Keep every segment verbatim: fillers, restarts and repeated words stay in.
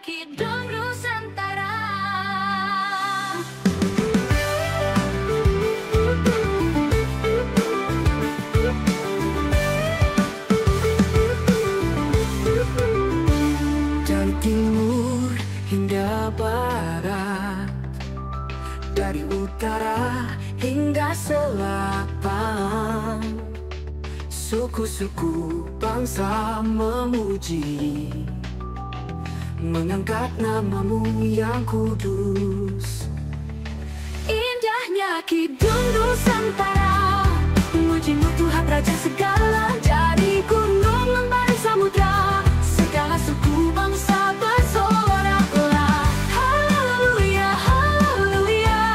Kidung Nusantara. Dari timur hingga barat, dari utara hingga selatan, suku-suku bangsa memuji, mengangkat nama-Mu yang kudus. Indahnya Kidung Nusantara, memuji-Mu Tuhan Raja segala, dari gunung, lembah, dan samudra, segala suku bangsa bersoraklah. Haleluya, haleluya.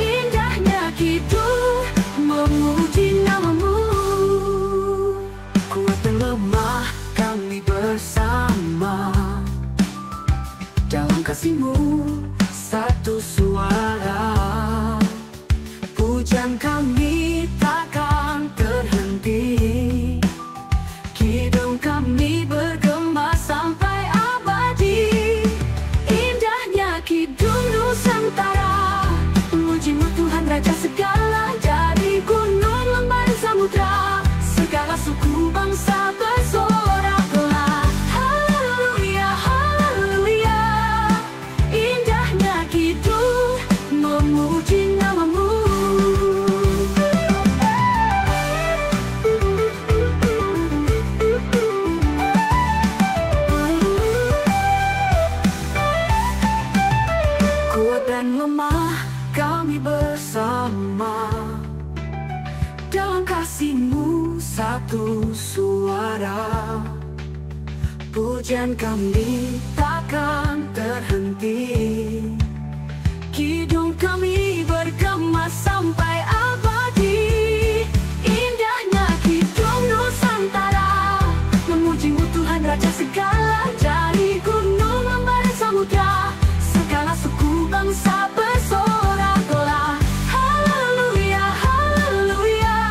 Indahnya Kidung, memuji nama-Mu. Kuat dan lemah kami bersama, dalam kasih-Mu satu suara. Pujian kami takkan terhenti, kidung kami bergema sampai abadi. Indahnya Kidung Nusantara, memuji-Mu Tuhan Raja segala, dari gunung, lembah, dan samudra, segala suku bangsa bersoraklah. Haleluya, haleluya. Indahnya Kidung, memuji nama-Mu. Kuat dan lemah kami bersama, dalam kasih-Mu satu suara. Pujian kami takkan terhenti, kidung kami bergema sampai abadi. Indahnya Kidung Nusantara, memuji-Mu Tuhan Raja segala, dari gunung, lembah, dan samudra, segala suku bangsa bersoraklah. Haleluya, haleluya.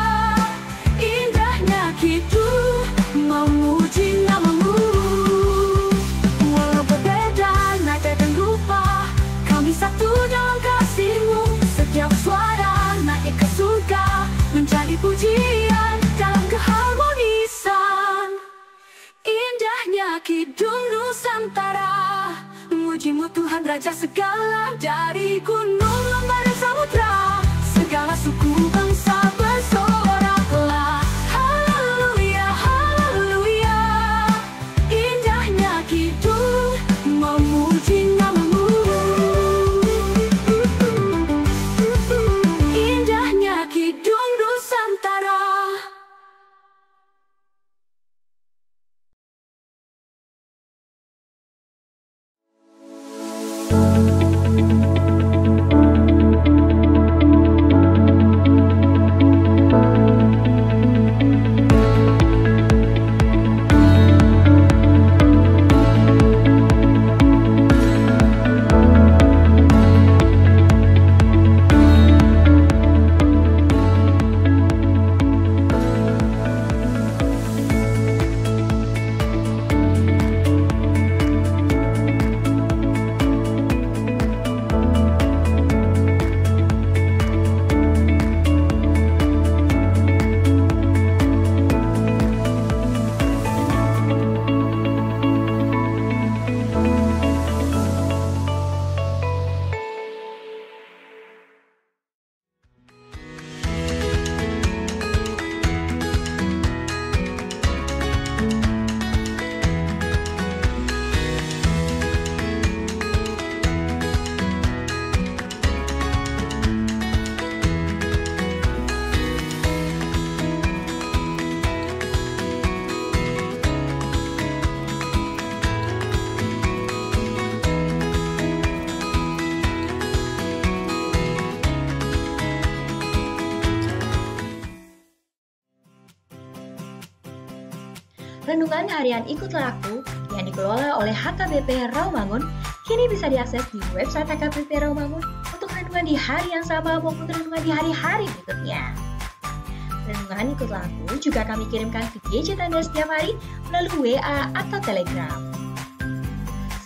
Indahnya Kidung, memuji nama-Mu. Walau berbeda nada dan rupa, kami satu dalam kasih-Mu. Setiap suara naik ke surga, menjadi pujian dalam keharmonisan. Indahnya Kidung Nusantara, memuji-Mu Tuhan Raja segala, dari gunung, lembah, dan samudra, segala suku bangsa bersoraklah. Haleluya, haleluya. Indahnya Kidung, memuji nama-Mu. Indahnya Kidung Nusantara. Renungan Harian Ikutlah Aku yang dikelola oleh H K B P Rawamangun kini bisa diakses di website H K B P Rawamangun untuk renungan di hari yang sama maupun renungan di hari-hari berikutnya. Renungan Ikutlah Aku juga kami kirimkan ke gadget Anda setiap hari melalui W A atau Telegram.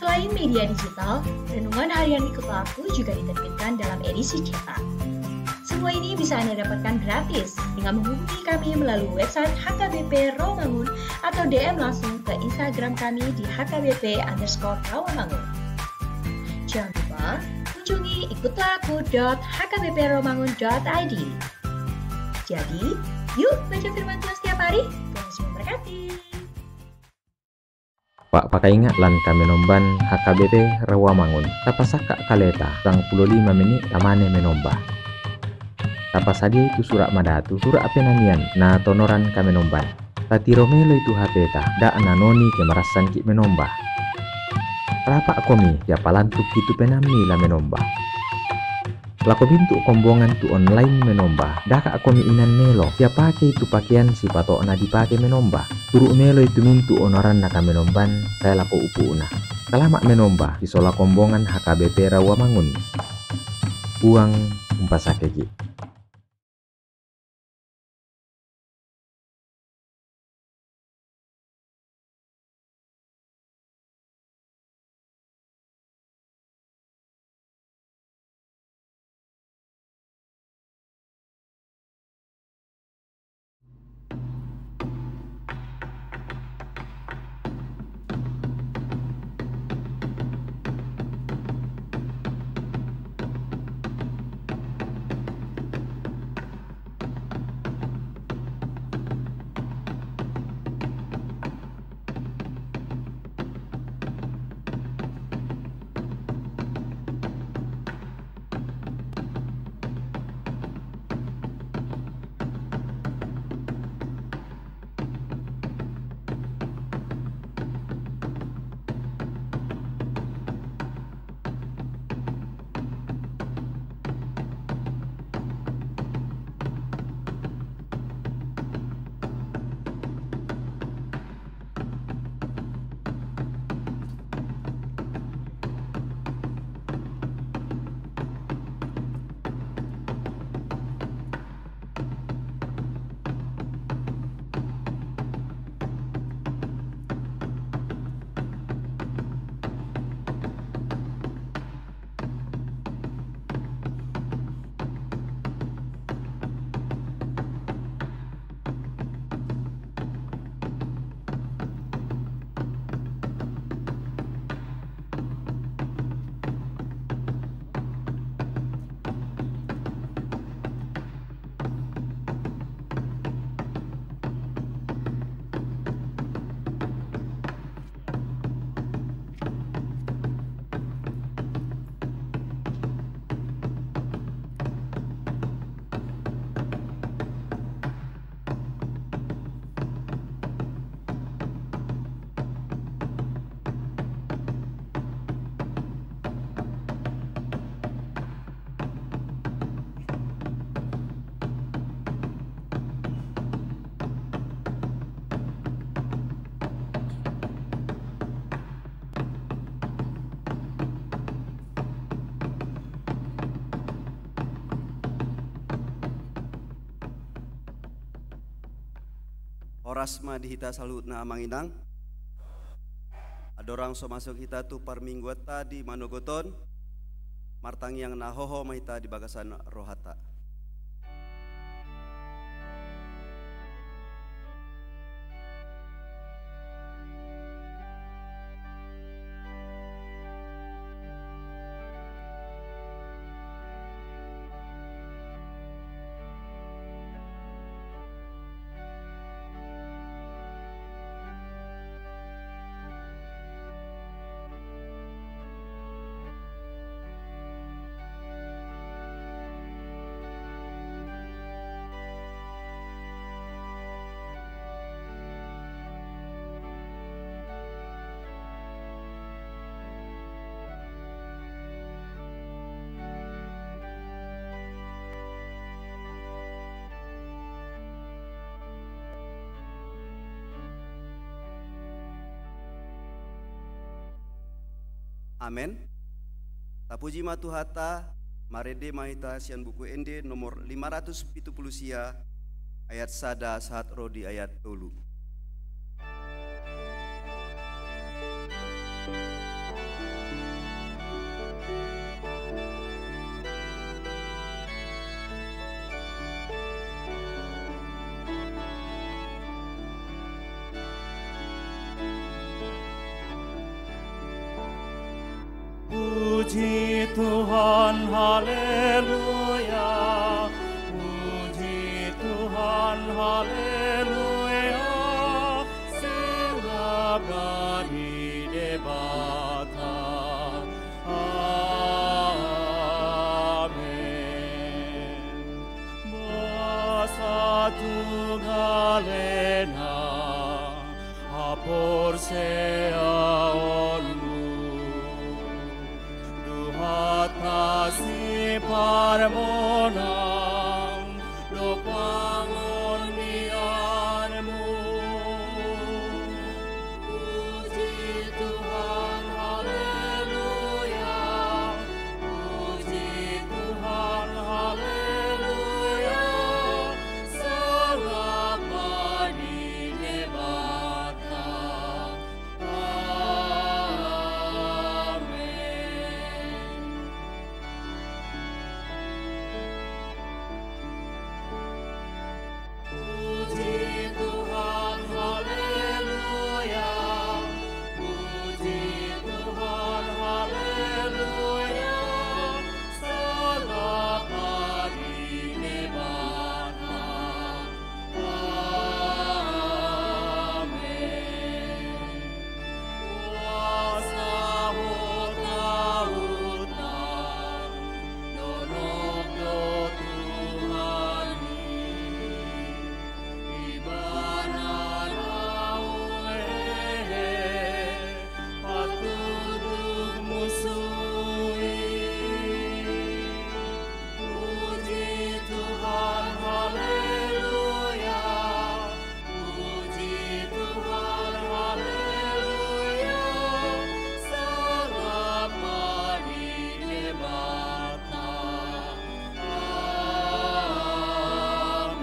Selain media digital, Renungan Harian Ikutlah Aku juga diterbitkan dalam edisi cetak. Semua ini bisa Anda dapatkan gratis dengan menghubungi kami melalui website H K B P Rawamangun atau D M langsung ke Instagram kami di H K B P underscore Rawamangun. Jangan lupa kunjungi ikutlah aku dot H K B P rawamangun dot I D. Jadi, yuk baca firman Tuhan setiap hari. Tuhan Yesus memberkati. Pak, pakaingat lan kamenomban H K B P Rawamangun. Tapasangkap kaleta, sangang pulu lima menit tamane menomba. Tapasadiai tu surat madatu, surat penanian, na tonoran kamenomban. Tatiro melo i tu H P-ta, dak na noni ke marassan kit menomba. Rapak komi, siapa lantuk hitu penammi la menomba. Lako bintuk kombongan tu online menomba, dakak komi inan melo, siapa ke itu pakean sipatokna dipake menomba. Turuk melo itu mintuk onoran na kamenomban, sai lako upukna. Selamat menomba, sisola kombongan H K B P Rawamangun. Puang umpasake kit. Horas ma di hita saluhutna amang inang. Andorang so masuk hita tu parmingguanta di manogot on, martangiang na hoho ma hita di bagasan rohanta. Amen. Tapuji ma Tuhanta, marende ma hita sian Buku Ende nomor lima ratus pitu pulu sia, ayat sada sahat ro di ayat tolu. Tuhan, haleluya. Puji Tuhan, haleluya. Sangap ma di Debata. Amen. Boasa tu galena haporseaonmu, duhot tasi parmonang do pangornianmu. Puji Tuhan, haleluya. Puji Tuhan, haleluya. Sangap ma di Debata. Amen. Puji Tuhan, haleluya. Puji Tuhan, haleluya. Sangap ma di Debata. Amen. Kuasa hot tahutan, dolok do Tuhan i. Ibana na uhehe patunduk musu i. Puji Tuhan, haleluya. Puji Tuhan, haleluya. Sangap ma di Debata. Amen.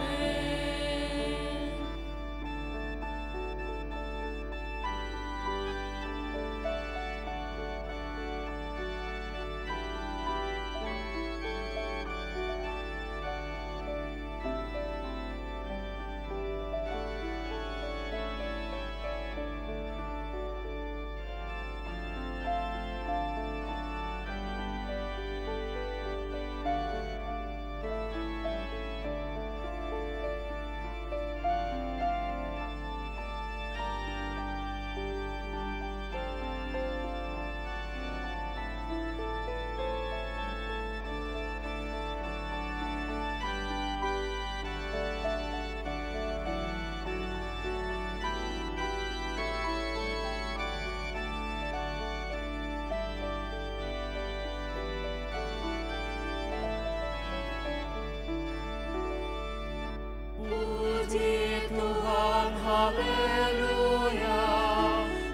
Puji Tuhan, haleluya.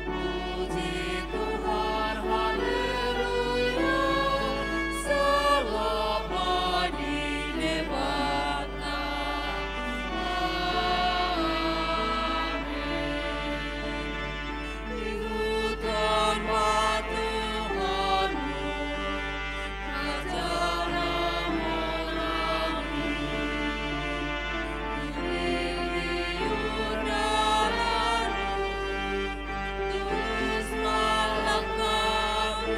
Puji Tuhan, haleluya. Sangap ma di Debata. Amen. Ihutehon ma Tuhan i raja na monang i, iringkiri undangan i, tulus ma langkah i.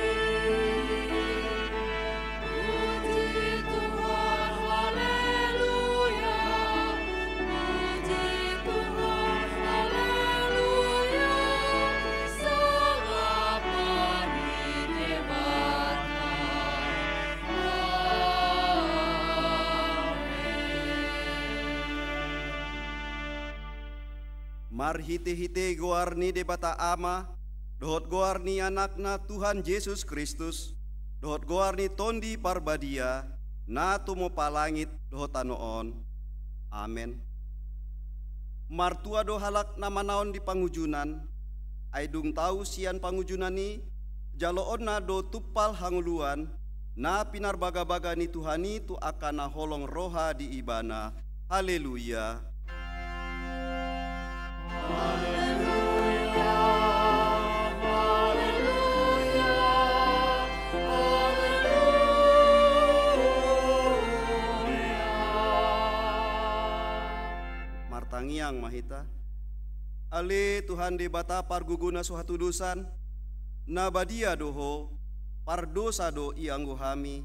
Puji Tuhan, haleluya. Puji Tuhan, haleluya. Sangap ma di Debata. Amen. Marhitehite goar ni Debata Ama, dohot goar ni Anakna Tuhan Jesus Kristus, dohot goar ni Tondi Parbadia, na tumompa langit dohot tano on. Amen. Martua do halak na manaon di pangujunan, ai dung tau sian pangujunan i, jaloonna do tumpal hangoluan, na pinarbagabaga ni Tuhan i tu angka na holong roha di Ibana. Haleluya. Haleluya. Haleluya. Haleluya. Martangiang ma hita. Ale Tuhan Debata pargogona so hatudosan, na badia do Ho, pardosa do ianggo hami,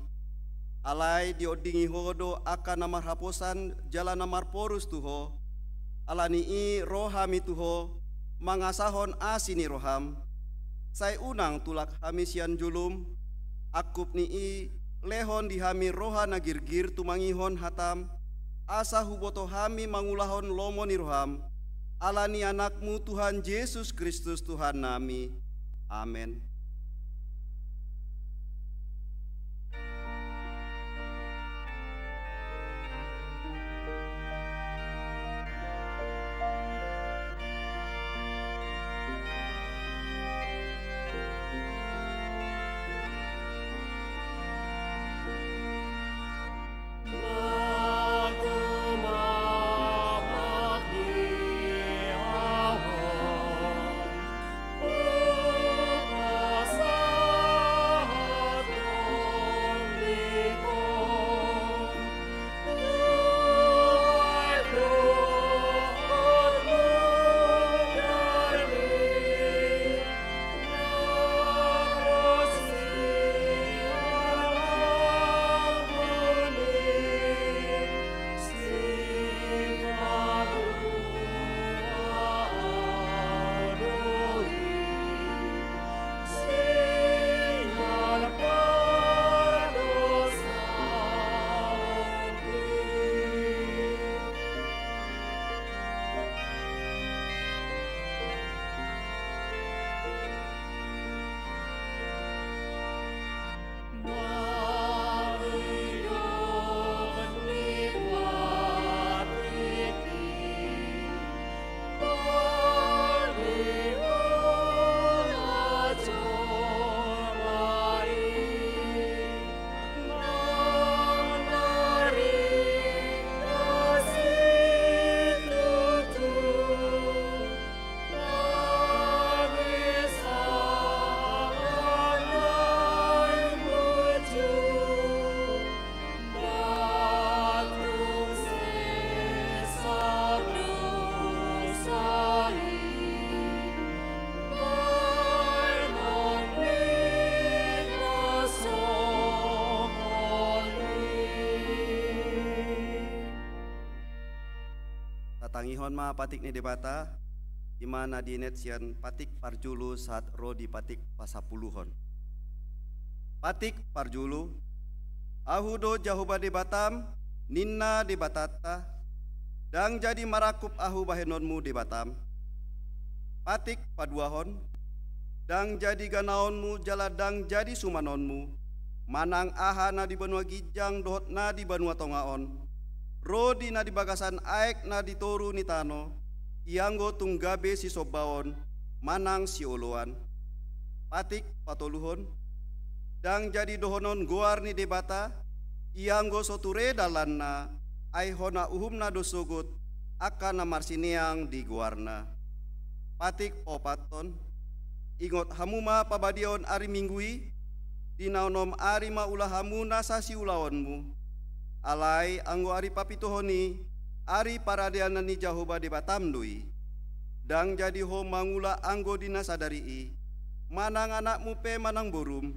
Alai diondingi Ho do angka na marhaposan jala na marporus tu Ho. Ala ni i ro hami tu Ho, mangasahon asi ni roham. Sai unang tulak hami sian jolom, angkup ni i lehon di hami roha na girgir tumangihon hatam, asa huboto hami mangulahon lomo ni roham, ala ni Anakmu Tuhan Jesus Kristus Tuhannami. Amen. Tatangihon ma patik ni Debata, i ma na dienet sian patik parjolo sahat ro di patik pasampuluhon. Patik parjolo, Ahu do Jahowa Debatam, ninna Debatanta, ndang jadi marangkup Ahu bahenonmu Debatam. Patik paduahon, ndang jadi ganaonmu jala ndang jadi sumanonmu, manang aha na di banua ginjang dohot na di banua tonga on, ro di na di bagasan aek na di toru ni tano, ianggo tung gabe sisombaon manang sioloan. Patik patoluhon, ndang jadi dohonon goar ni Debata, ianggo so ture dalanna, ai hona uhumna do sogot angka na marsineang di goarna. Patik paopathon, ingot hamu ma pabadiaon ari Minggu i, di na onom ari ma ula hamu nasa siulaonmu. Alai anggo ari papituhon i, ari paradeanan ni Jahowa Debatam do i. Ndang jadi ho mangula anggo di na sadari i, manang anakmu pe manang borum,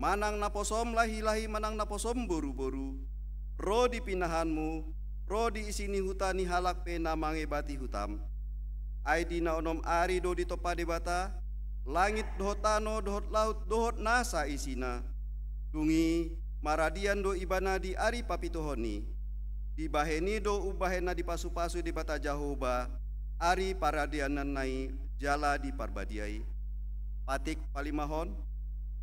manang naposom lahi-lahi manang naposom boru-boru, ro di pinahanmu, ro di isi ni huta ni halak pe na mangebati hutam. Ai di na onom ari do ditompa Debata langit dohot tano dohot laut dohot nasa isina. Dung i maradian do Ibana di ari papituhon i. Dibahen i do umbahen na dipasu-pasu Debata Jahowa ari paradeananna i jala diparbadia i. Patik palimahon,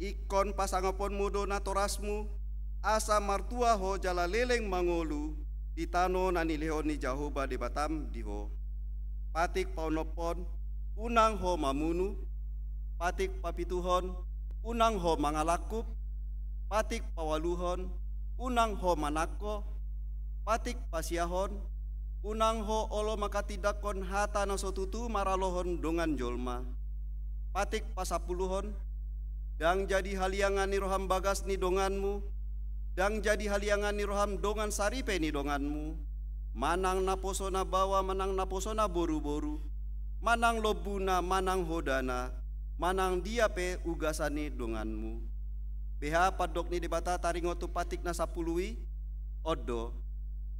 ingkon pasangaponmu do natorasmu, asa martua ho jala leleng mangolu di tano na nilehon ni Jahowa Debatam di ho. Patik paonomhon, unang ho mamunu. Patik papituhon, unang ho mangalangkup. Patik paualuhon, unang ho manangko. Patik pasiahon, unang ho olo manghatindanghon hata na so tutu maralohon dongan jolma. Patik pasampuluhon, ndang jadi haliangan ni roham bagas ni donganmu, ndang jadi haliangan ni roham dongan saripe ni donganmu, manang naposo na baoa manang naposo na boru-boru, manang lombuna manang hodana, manang dia pe ugasan ni donganmu. Beha pandok ni Debata taringot tu patik na sampulu i? On do: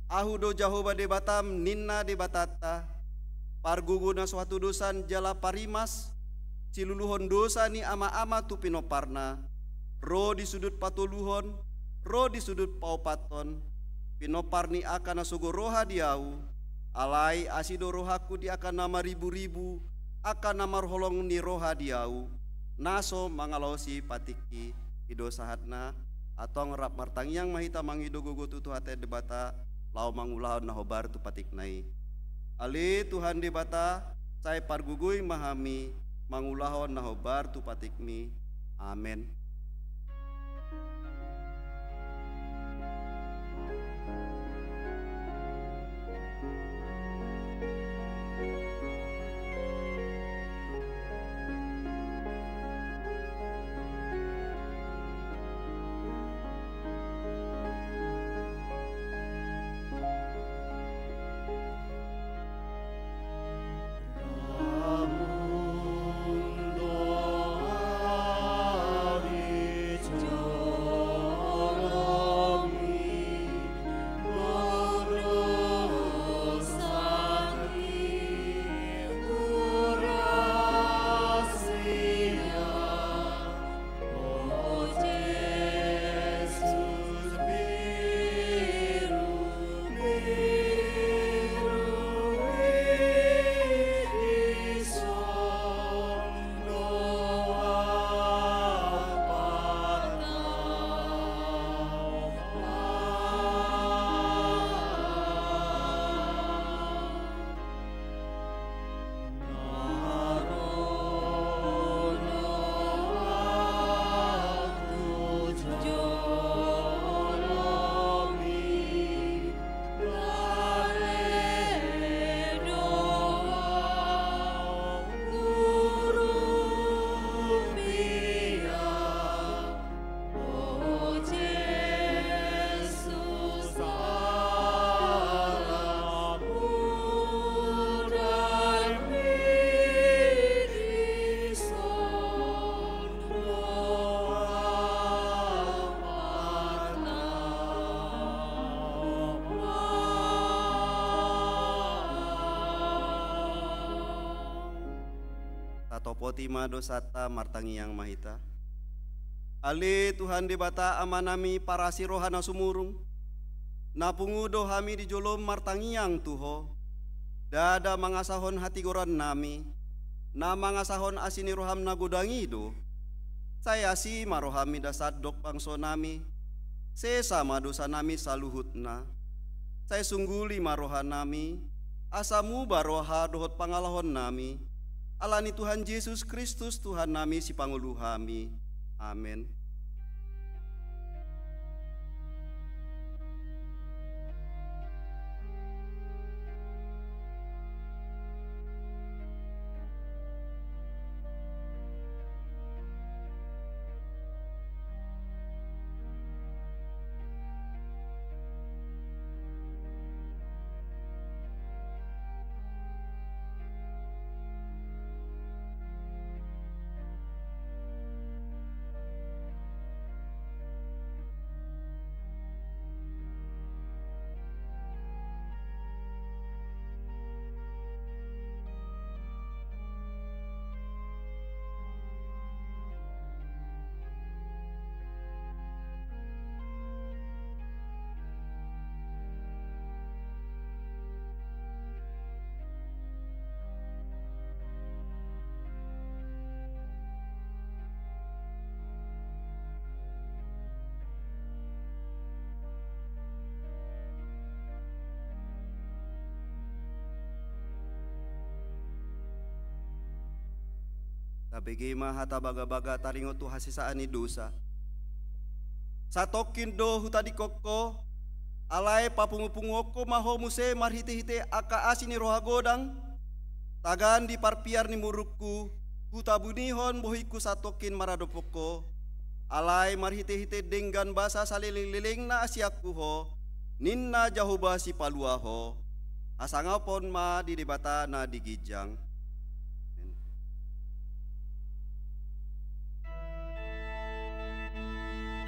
Ahu do Jahowa Debatam, ninna Debatanta, pargogo na so hatodosan jala parimas, siluluhon dosa ni ama-ama tu pinomparna, ro di sudut patoluhon, ro di sudut paopathon, pinompar ni angka na sogo roha di Ahu, alai asi do rohangku di angka na mariburibu, angka na marholong ni roha di Ahu, na so mangalaosi patikki. I do sahatna. Antong rap martangiang ma hita mangido gogo tu Tuhan Debata, laho mangulahon na hombar tu patikna i. Ale Tuhan Debata, sai pargogoi ma hami mangulahon na hombar tu patikmi. Amen. Tatopoti ma dosanta, martangiang ma hita. Ale Tuhan Debata Amanami parasi roha na sumurung, na pungu do hami di jolom martangiang tu Ho, ndada mangasahon hatigorannami, na mangasahon asi ni roham na godang i do. Sai asi ma rohami das sandok bangsonami, sesa ma dosanami saluhutna. Sai sungguli ma rohanami, asa muba roha dohot pangalahonnami, ala ni Tuhan Jesus Kristus Tuhannami, Sipangolu hami. Amen. Tabege ma hata bagabaga taringot tu hasesaan ni dosa. Satongkin do hutadingkon ho, alai papungupunguhon ho ma ho muse marhitehite angka asi ni roha godang, tagan di parpiar ni murukku, hutabunihon bohingku satongkin maradophon ho, alai marhitehite denggan basa salelenglelengna asianku ho, ninna Jahowa Sipalua ho. Hasangapon ma di Debata na di ginjang. Amen.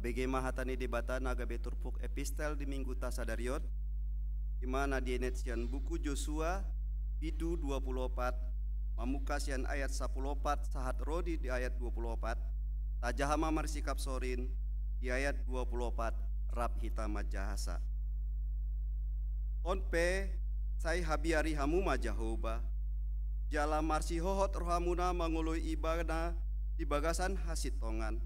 Tabege ma hata ni Debata na gabe turpuk epistel di mingguta sadari on. I ma na dienet sian buku Josua, bindu dua pulu opat, mamungka sian ayat sampulu opat sahat ro di, di ayat dua pulu opat. Tajaha ma marsikap sorin di ayat dua pulu opat, rap hita manjahasa. On pe, sai habiari hamu ma Jahowa, jala marsihohot rohamuna mangoloi Ibana di bagasan hasintongan.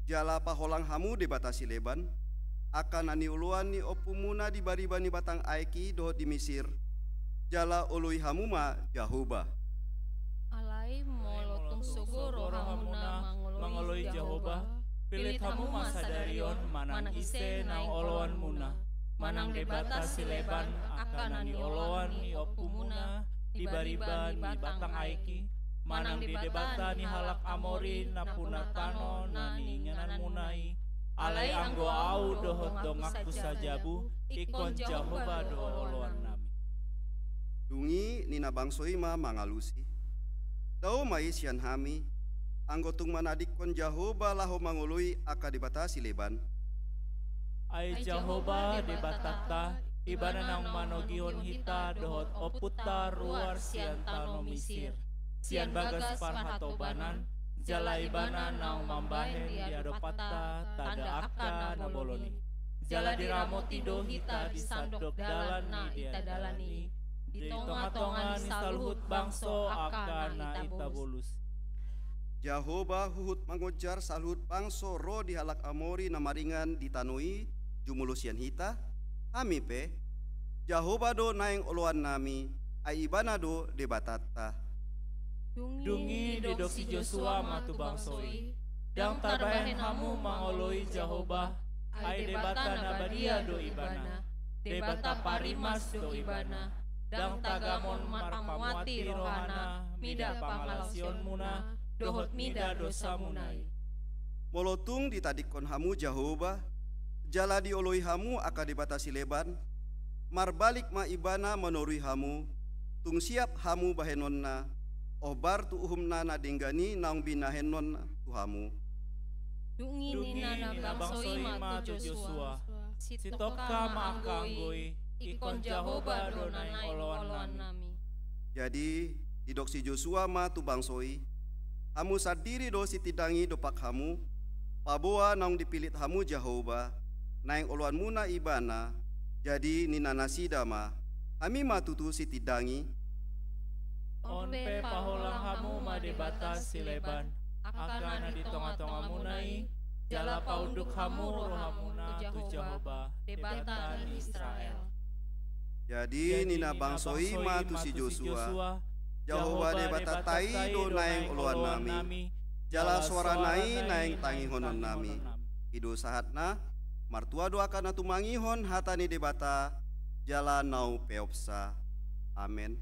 Jala paholang hamu debata sileban, angka na nioloan ni ompumuna di bariba ni batang aek i dohot di Misir, jala oloi hamu ma Jahowa. Alai molo tung sogo rohamuna mangoloi Jahowa, pilit hamu ma sadari on manang ise naung oloanmuna, manang debata sileban angka na nioloan ni ompumuna di bariba ni batang aek i, manang di debata ni halak Amori nampuna tano na niingananmuna i, alai anggo ahu dohot donganku sajabu, ingkon Jahowa do oloannami. Dung i ninna bangso i ma mangalusi: Dao ma i sian hami, anggo tung manadingkon Jahowa laho mangoloi angka debata sileban. Ai Jahowa Debatanta, Ibana naung manogihon hita dohot ompunta ruar sian tano Misir, sian bagas parhatobanan, jala Ibana naung mambahen di adopanta tanda angka na bolon i. Jala diramoti do hita di sandok dalan na ita dalani, di tongatonga ni saluhut bangso angka na ita bolus. Jahowa huhut mangonjar saluhut bangso ro di halak Amori na maringan di tano i jumolo sian hita? Hami pe, Jahowa do naeng oloannami, ai Ibana do Debatanta. Dung i didok si Josua ma tu bangso i: Ndang tarbahen hamu mangoloi Jahowa, ai Debata na badia do Ibana, Debata parimas do Ibana. Ndang tagamon marpamuati rohana mida pangalaosionmuna dohot mida dosamuna i. Molo tung ditadingkon hamu Jahowa, jala dioloi hamu angka debata sileban, marbalik ma Ibana manorui hamu, tung siap hamu bahenonna, ombar tu uhumna na denggan i naung binahenonna tu hamu. Dung i ninna bangso i ma tu Josua: Sitongka ma angka anggo i, ingkon Jahowa do naeng oloannami. Jadi didok si Josua ma tu bangso i: Hamu sandiri do sitindang i dompak hamu, paboa naung dipilit hamu Jahowa, naeng oloanmuna Ibana. Jadi ninna nasida ma: Hami ma tutu sitindang i. On pe paholang hamu ma debata sileban angka na di tongatongamuna i, jala paunduk hamu rohamuna tu Jahowa, Debata ni Israel. Jadi nina bangso i ma tu si Josua: Jahowa Debatanta i do naeng oloannami, jala soarana i naeng tangihononnami. I do sahatna. Martua do angka na tumangihon hata ni Debata jala na umpeopsa. Amen.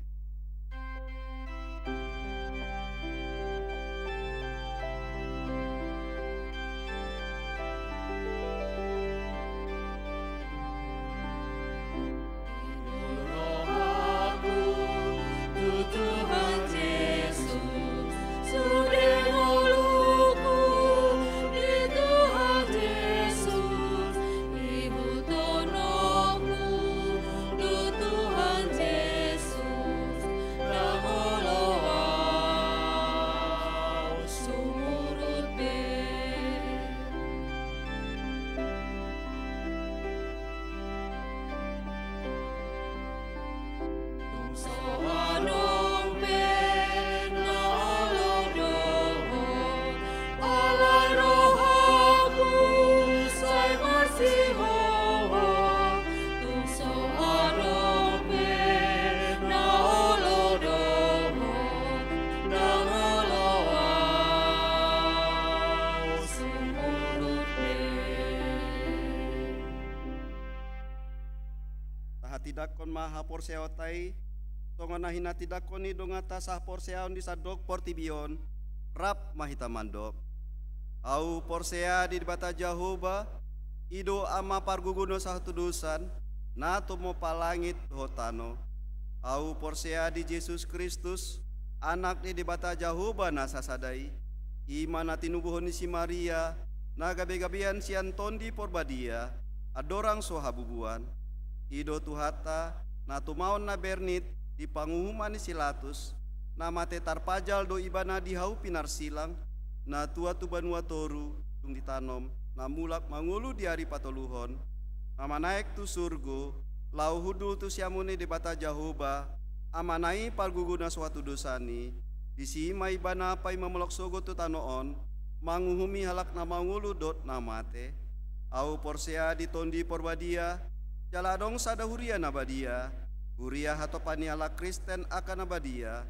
Tahatindangkon ma haporseaonta i, songon na hinatindangkon ni donganta sahaporseaon di sandok portibi on. Rap ma hita mandok: Ahu porsea di Debata Jahowa, i do Ama pargogo na so hatudosan, na tumompa langit dohot tano. Ahu porsea di Jesus Kristus, Anak ni Debata Jahowa na sasada i, i ma na tinubuhon ni si Maria, na gabegabean sian Tondi Porbadia, andorang so habubuan. I do Tuhanta, na tumaon na bernit di panguhuman ni si Latus, na mate tarpajal do Ibana di hau pinarsilang, na tuat tu banua toru, dung ditanom, na mulak mangolu di ari patoluhon, na manaek tu surgo, laho hundul tu siamun ni Debata Jahowa, Amana i pargogo na so hatudosan i. Disi ma Ibana paima molak sogot tu tano on, manguhumi halak na mangolu dohot na mate. Ahu porsea di Tondi Porbadia, jala adong sada huria na badia, huria hatopan ni halak Kristen angka na badia,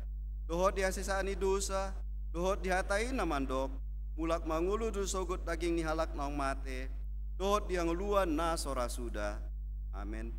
dohot di hasesaan ni dosa, dohot di hata i na mandok, mulak mangolu do sogot daging ni halak naung mate, dohot di hangoluan na so ra suda. Amen.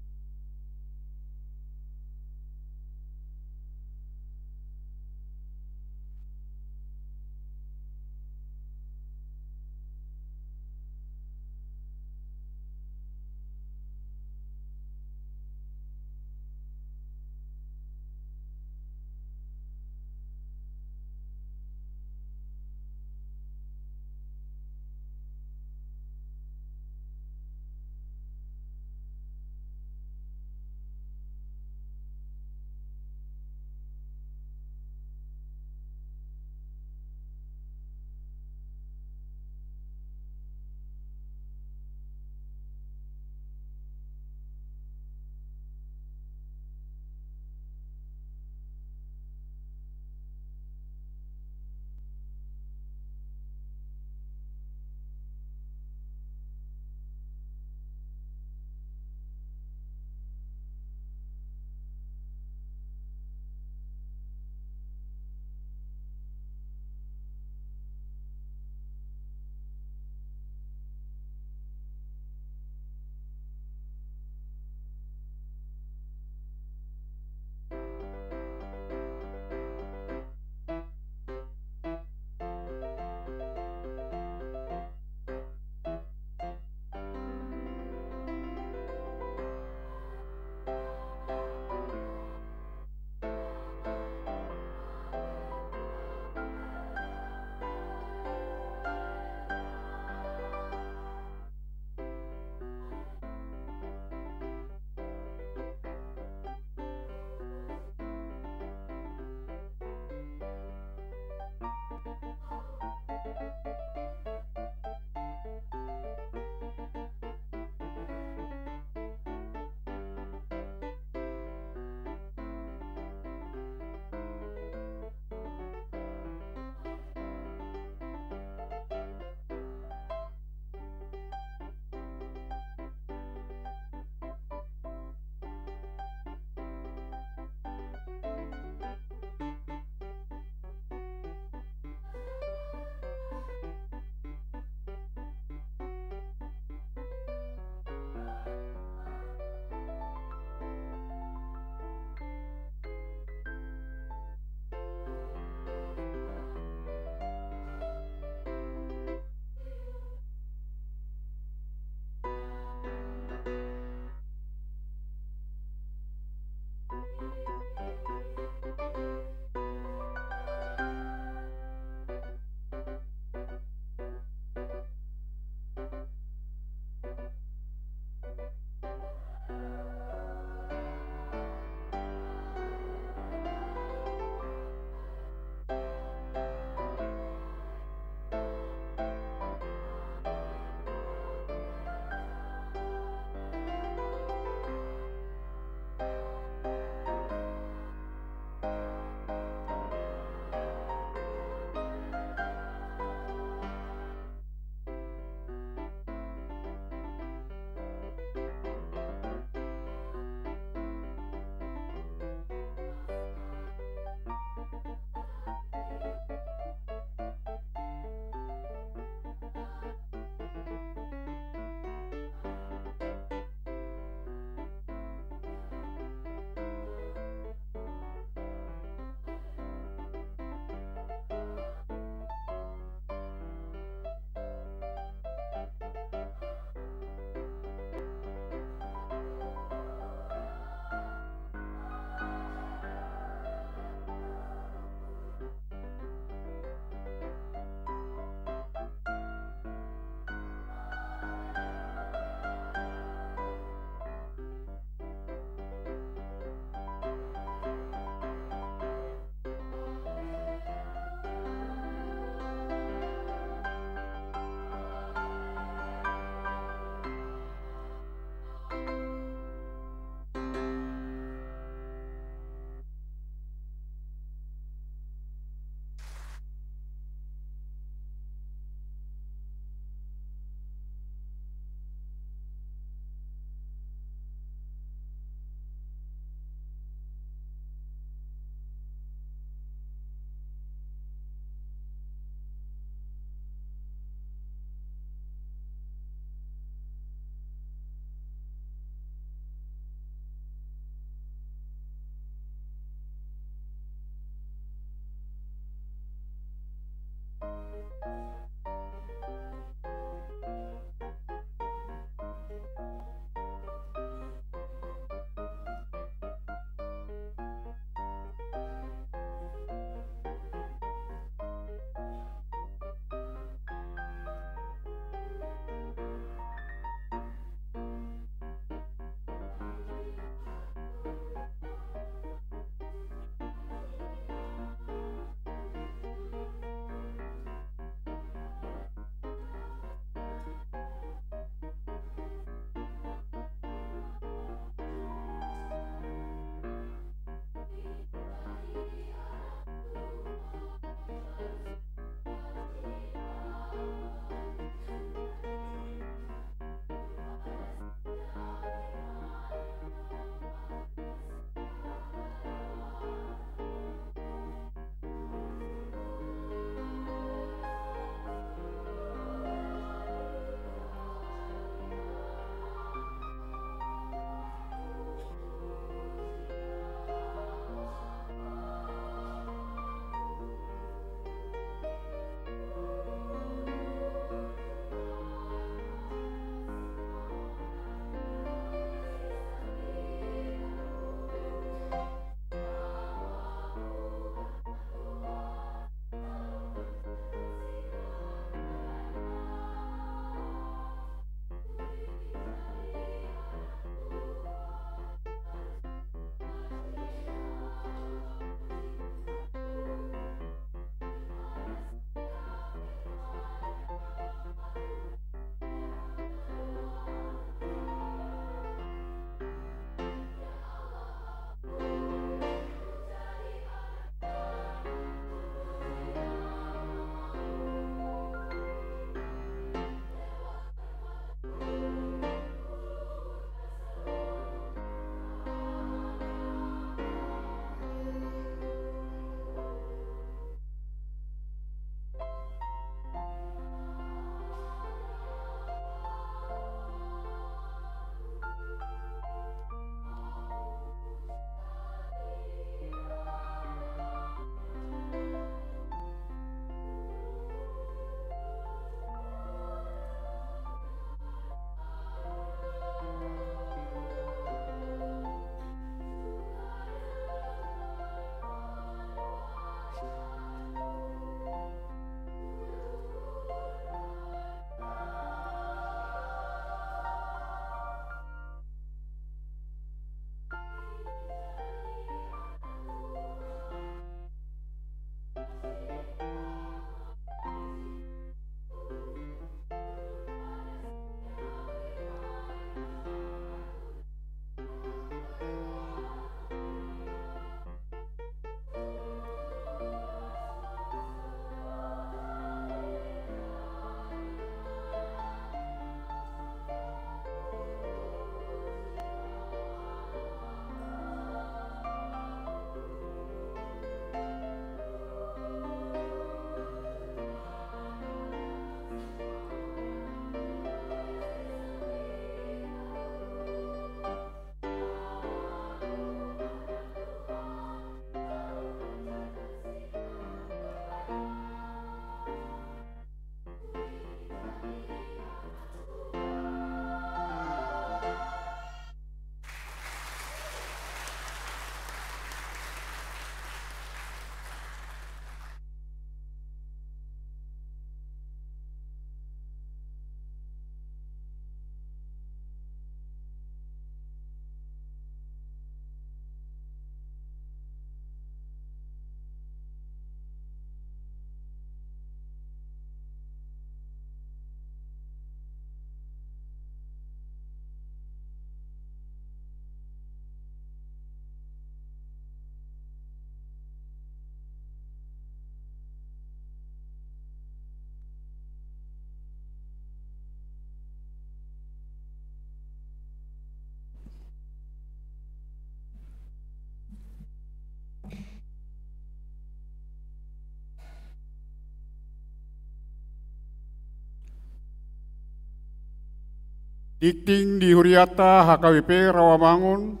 Tingting di hurianta H K B P Rawamangun,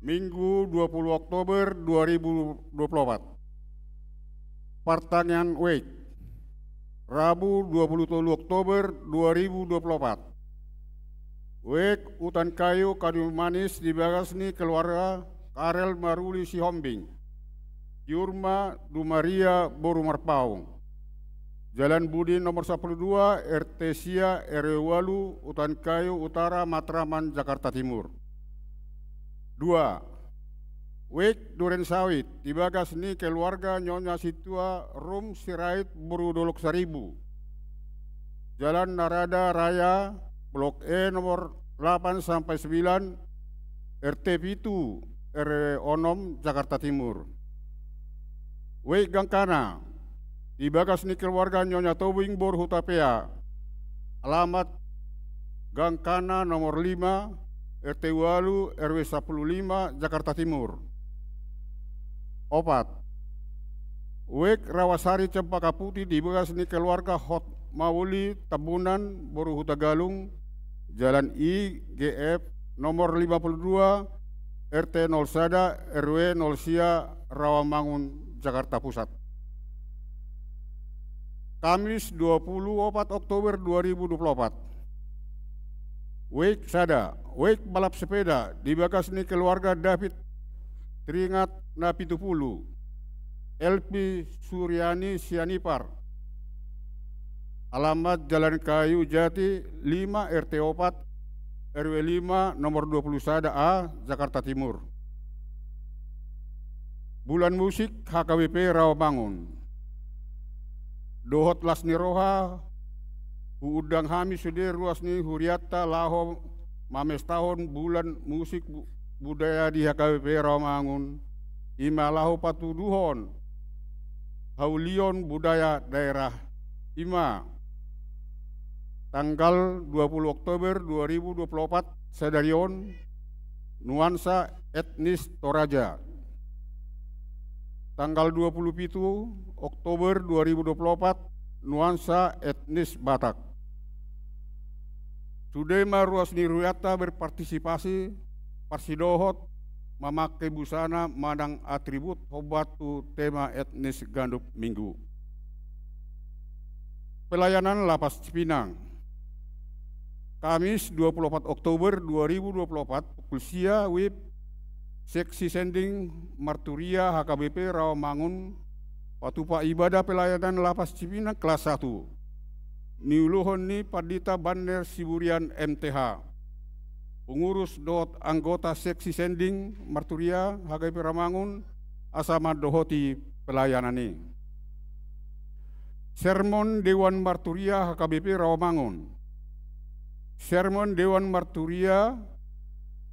Minggu dua puluh Oktober dua ribu dua puluh empat. Partangiangan wijk, Rabu dua puluh tolu Oktober dua ribu dua puluh empat. Wijk Utan Kayu Kayu Manis di bagas ni keluarga Karel Maruli Sihombing, Jurma Dumaria boru Marpaung. Jalan Budi nomor sapuluh dua, R T sia, R W ualu, Utan Kayu Utara, Matraman, Jakarta Timur. Dua, wijk Duren Sawit, di bagas ni keluarga Nyonya Sintua Rum Sirait boru Dolok Saribu. Jalan Narada Raya, Blok E nomor delapan sampai sembilan, R T pitu, R W onom, Jakarta Timur. Wijk Gangkana, di bagas ni keluarga Nyonya Tobing boru Hutapea, alamat Gangkana nomor lima, R T ualu, R W sapuluh lima, Jakarta Timur. Opat, wijk Rawasari Cempaka Putih di bagas ni keluarga Hotmauli Tambunan boru Hutagalung, Jalan I G F nomor lima puluh dua, R T nol sada, R W nol sia, Rawamangun, Jakarta Pusat. Kamis dua puluh opat Oktober dua ribu dua puluh opat. Wijk sada, wijk balap sepeda di bagas ni keluarga David Tringat na pitu pulu, Elvi Suryani Sianipar. Alamat Jalan Kayu Jati lima, R T opat, R W lima, nomor dua puluh sada A, Jakarta Timur. Bulan Musik H K B P Rawamangun. Dohot las ni roha, huundang hami sude ruas ni hurianta laho mamestahon Bulan Musik Bu-, Budaya di H K B P Rawamangun, i ma laho patuduhon haulion budaya daerah, i ma tanggal dua puluh Oktober dua ribu dua puluh opat, sadari on, Nuansa Etnis Toraja. Tanggal dua puluh pitu Oktober dua ribu dua puluh opat, Nuansa Etnis Batak. Sude ma ruas ni hurianta berpartisipasi, parsidohot mamangke busana manang atribut hombar tu tema etnis ganup minggu. Pelayanan Lapas Cipinang. Kamis dua puluh opat Oktober dua ribu dua puluh opat, pukul sia, wib, Seksi Sending Marturia H K B P Rawamangun, patupa ibadah pelayanan Lapas Cipinang kelas satu. Niuluhon ni Pandita Banner Siburian M T H, pengurus dohot anggota Seksi Sending Marturia H K B P Rawamangun, asa mandohoti pelayanan i. Sermon Dewan Marturia H K B P Rawamangun. Sermon Dewan Marturia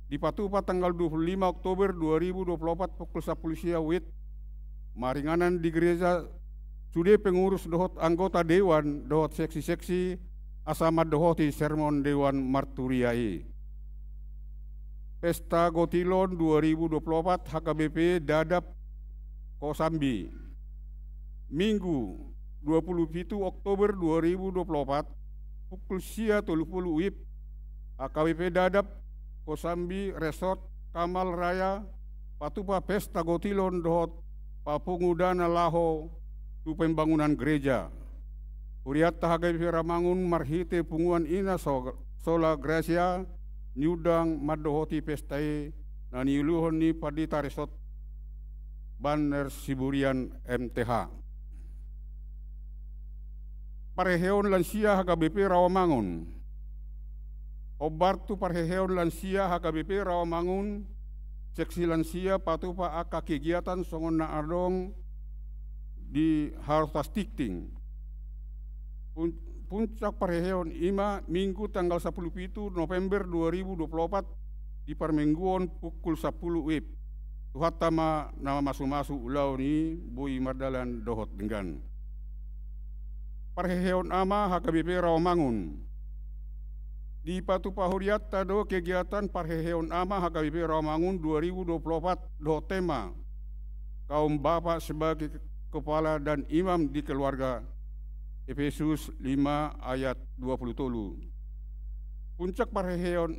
dipatupa tanggal dua puluh lima Oktober dua ribu dua puluh opat, pukul sapuluh sia, wib, maringanan di gereja. Sude pengurus dohot anggota dewan dohot seksi-seksi asa mandohoti sermon Dewan Marturia i. Pesta Gotilon dua ribu dua puluh opat H K B P Dadap Kosambi. Minggu dua puluh pitu Oktober dua ribu dua puluh opat, pukul sia tolu pulu wib, H K B P Dadap Kosambi Resort Kamal Raya patupa pesta gotilon dohot papungu dana laho tu pembangunan gereja. Hurianta H K B P Rawamangun marhite punguan Ina So-, Sola Gracia niundang mandohoti pesta i na niuluhon ni Pandita Resort Banner Siburian M T H. Parheheon lansia H K B P Rawamangun. Hombar tu parheheon lansia H K B P Rawamangun, seksi lansia patupa angka kegiatan songon na adong di harotas tingting. Pun-, puncak parheheon i ma Minggu tanggal sapuluh pitu November dua ribu dua puluh opat di parmingguon pukul sapuluh wib. Tuhanta ma na mamasu-masu ulaon i boi mardalan dohot denggan. Parheheon Ama H K B P Rawamangun. Dipatupa hurianta do kegiatan parheheon Ama H K B P Rawamangun dua ribu dua puluh opat dohot tema Kaum Bapa sebagai Kepala dan Imam di Keluarga, Efesus lima ayat dua puluh tolu. Puncak parheheon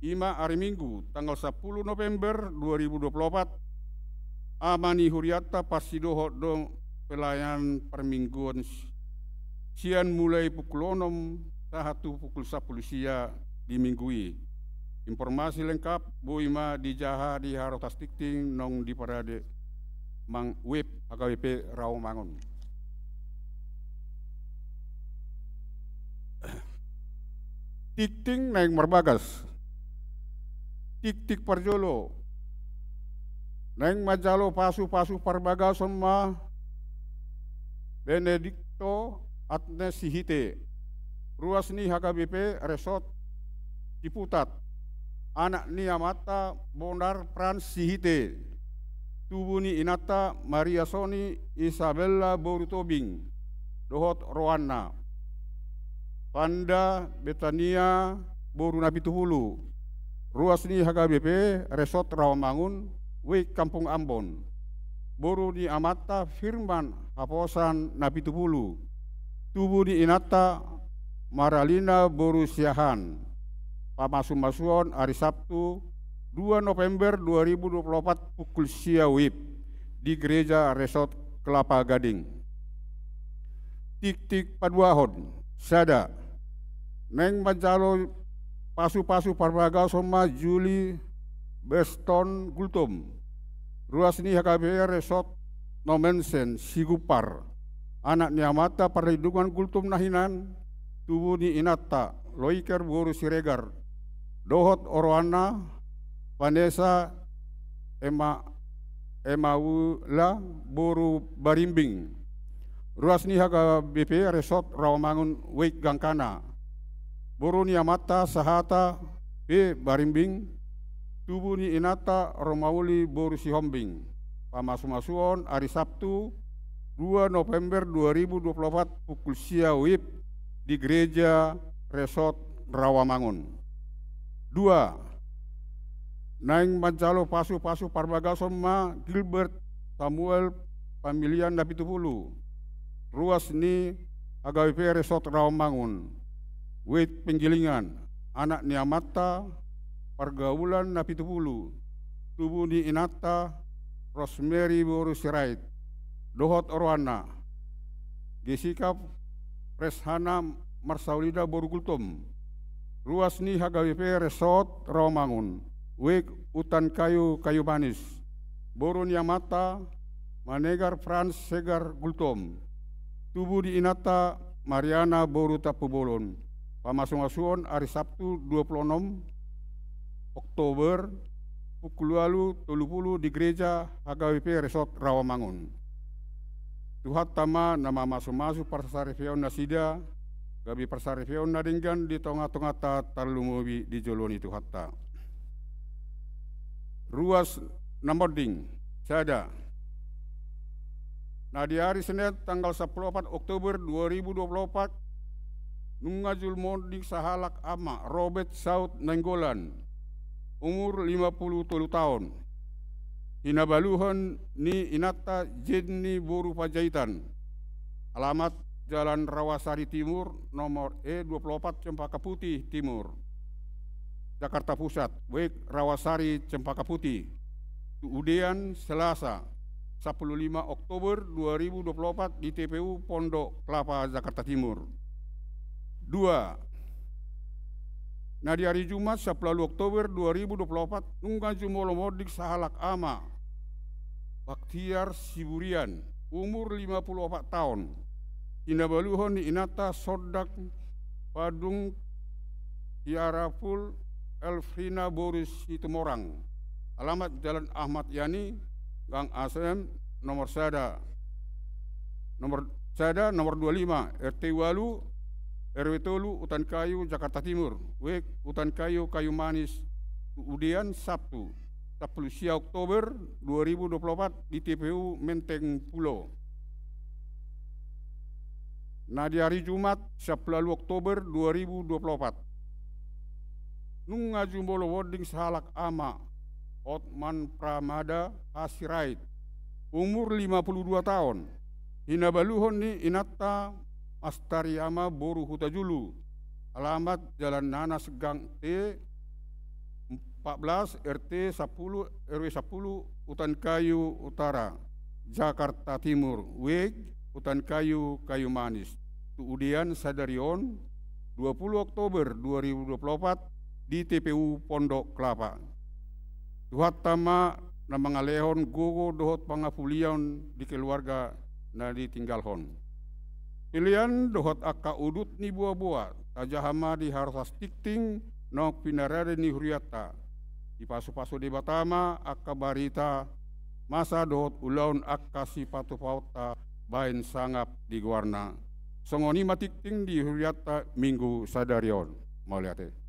i ma ari Minggu tanggal sampulu November dua ribu dua puluh opat. Ama ni hurianta parsidohot do pelayanan parmingguon sian mulai pukul onom sahat tu pukul sampulu sia di Minggu i. Informasi lengkap boi ma dijaha di harotas tingting naung diparade amang web H K B P Rawamangun. Tingting naeng marbagas. Tingting parjolo. Naeng manjalo pasupasu parbagason ma Benedikto Agnes Sihite, ruas ni H K B P Resort Ciputat, anak ni amanta Bonar Frans Sihite, tubu ni inanta Maria Sony Isabella boru Tobing dohot rohana Panda Betania boru Napitupulu, ruas ni H K B P Resort Rawamangun, Wik Kampung Ambon. Boru ni amanta Firman Haposan Napitupulu, tubu ni inanta Maralina boru Siahaan. Pamasumasuon ari Sabtu dua November dua ribu dua puluh opat pukul sia wib di Gereja Resort Kelapa Gading. Tingting paduahon, sada. Naeng manjalo pasupasu parbagason ma Juli Beston Gultom, ruas ni H K B P Resort Nommensen Sigumpar, anak ni amanta Parlindungan Gultom na hinan, tubu ni inanta Loiker boru Siregar dohot oroanna Vanessa Ema, Emaula boru Barimbing, ruas ni H K B P Resort Rawamangun, Wik Gangkana. Boru ni amanta Sahata pe Barimbing, tubu ni inanta Romauli boru Sihombing. Pamasumasuon ari Sabtu dua November dua ribu dua puluh opat pukul sia wib di Gereja Resort Rawamangun. Dua. Naeng manjalo pasupasu parbagason ma Gilbert Samuel Pamilian Napitupulu, ruas ni H K B P Resort Rawamangun, Wik Penggilingan, anak ni amanta Pargaulan Napitupulu, tubu ni inanta Rosemary boru Sirait dohot oroanna Jessica Preshana Marsaulida boru Gultom, ruas ni H K B P Resort Rawamangun, Wik Utan Kayu Kayumanis. Boru ni amanta Manegar Frans Segar Gultom, tubu ni inanta Mariana boru Tampubolon. Pamasumasuon ari Sabtu dua puluh onom Oktober pukul ualu tolu pulu di Gereja H K B P Resort Rawamangun. Tuhanta ma na mamasumasu parsaripeon nasida, gabe parsaripeon na denggan di tongatonganta, tarlumobi di jolo ni Tuhanta. Ruas na monding, sada. Na di ari Senin tanggal sampulu opat Oktober dua ribu dua puluh opat, nunga jumolo monding sahalak ama Robert Saud Nainggolan, umur lima pulu tolu taon, hinabaluhon ni inanta Jenny boru Panjaitan, alamat Jalan Rawasari Timur, nomor E dua puluh opat, Cempaka Putih Timur, Jakarta Pusat, Wik Rawasari, Cempaka Putih, tu udean Selasa sampulu lima Oktober dua ribu dua puluh opat di T P U Pondok Kelapa, Jakarta Timur. Dua. Na di ari Jumat sampulu ualu Oktober dua ribu dua puluh opat, nunga jumolo monding sahalak ama Baktiar Siburian, umur lima pulu opat taon, hinabaluhon ni inanta Sondak Padung Tiarapul Elfrina boru Situmorang, alamat Jalan Ahmad Yani, Gang Asem, nomor sada, nomor sada, nomor dua lima, R T ualu, R W tolu, Utan Kayu, Jakarta Timur, Wik Utan Kayu Kayumanis, tu udean Sabtu sampulu sia Oktober dua ribu dua puluh opat di T P U Menteng Pulo. Na di ari Jumat sampulu ualu Oktober dua ribu dua puluh opat, nunga jumolo monding sahalak ama Hotman Pramada Hasirait, umur lima pulu dua taon, hinabaluhon ni inanta Astariama boru Hutajulu, Alamat Jalan Nanas Gang T empat belas, R T sepuluh, R W sepuluh, Utan Kayu Utara, Jakarta Timur, W E G, Utan Kayu, Kayu Manis. Tu udean sadari on, dua puluh Oktober dua ribu dua puluh empat, di T P U Pondok Kelapa. Tuhanta ma na mangalehon gogo dohot pangapulion di keluarga na ditinggalhon. Pelean dohot angka udut ni boaboa tajaha ma di haroro sasintiti naung pinarade ni hurianta. Dipasupasu Debata ma angka barita masa dohot ulaon angka sipatupaonta baen sangap di goarna. Songon i ma tingting di hurianta Minggu sadari on. Mauliate.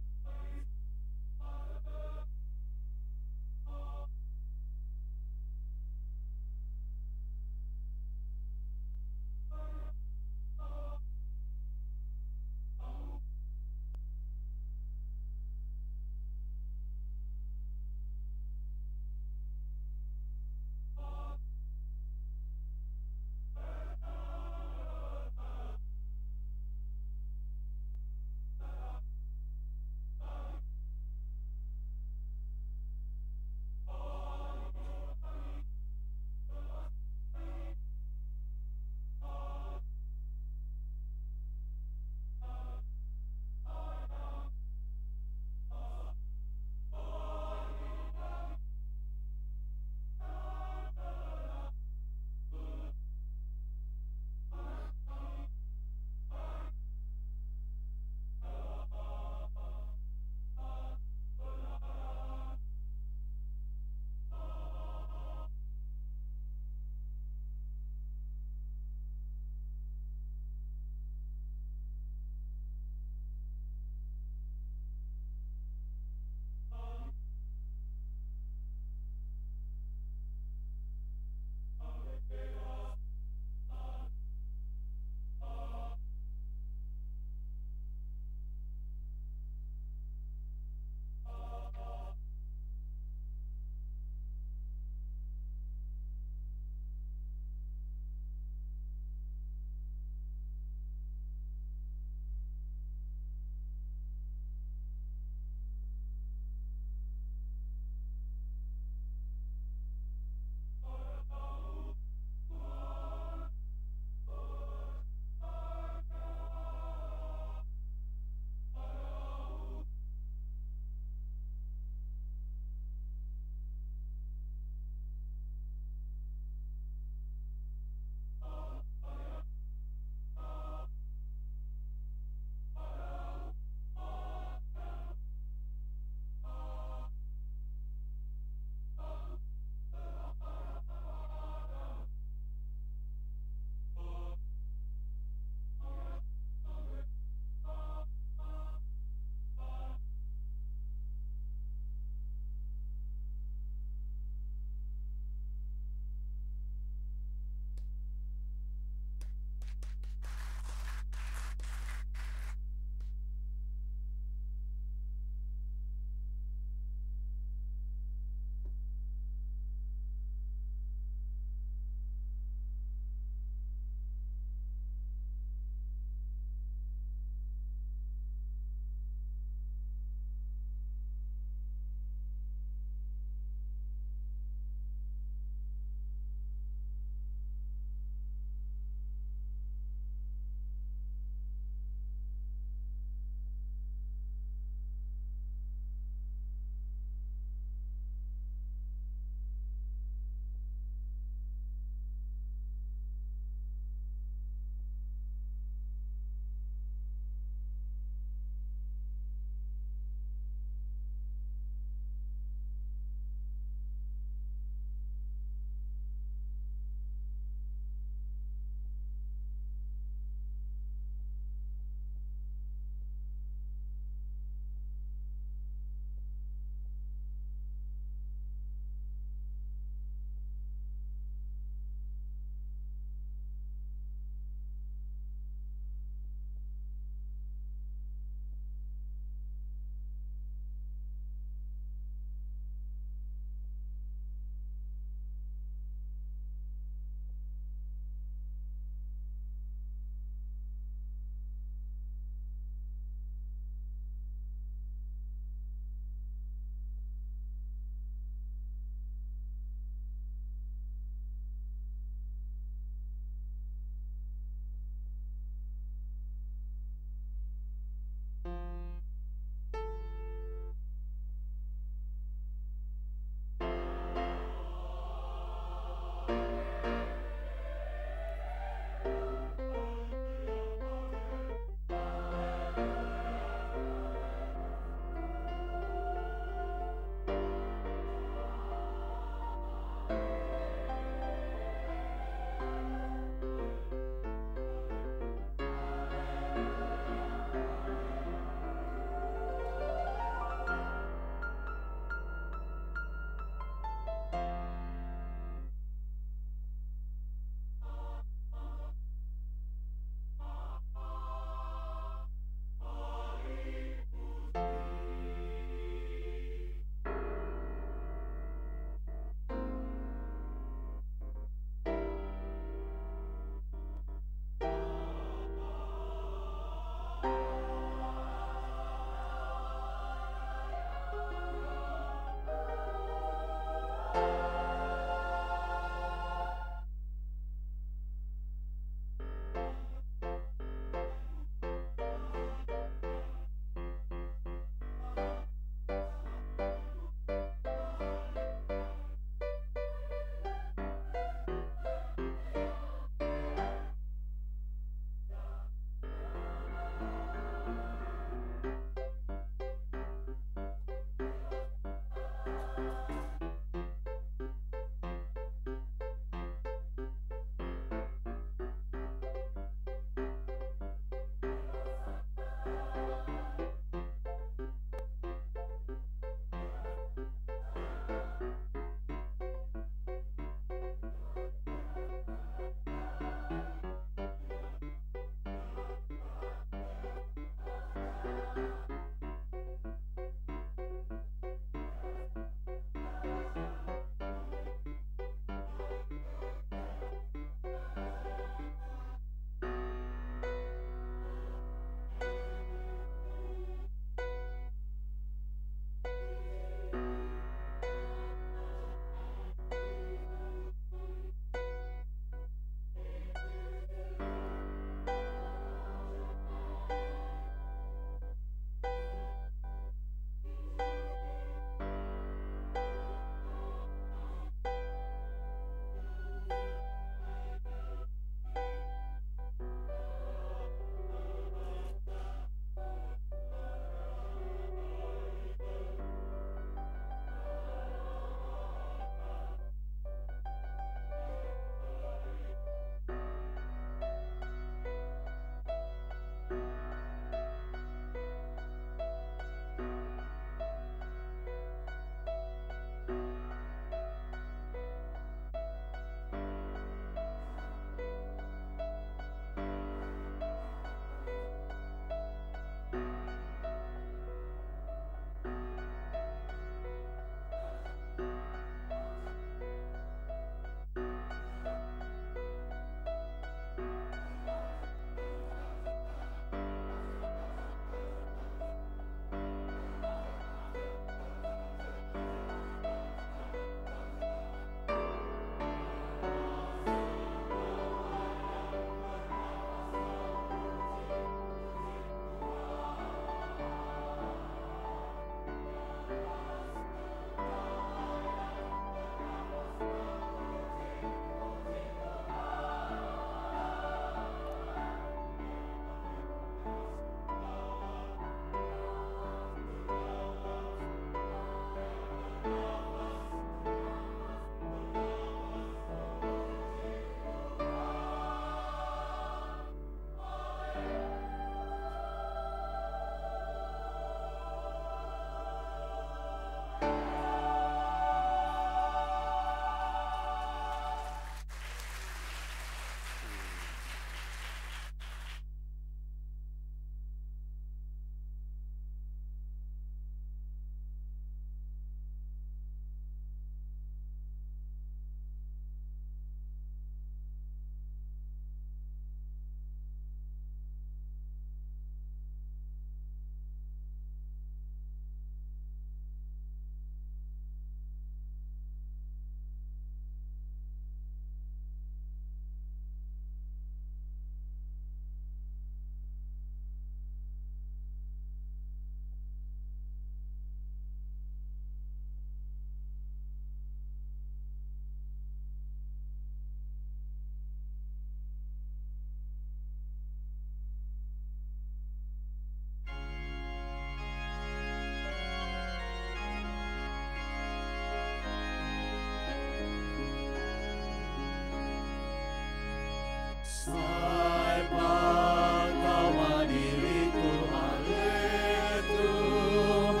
Sai pasahat ma diringku, ale Tuhan,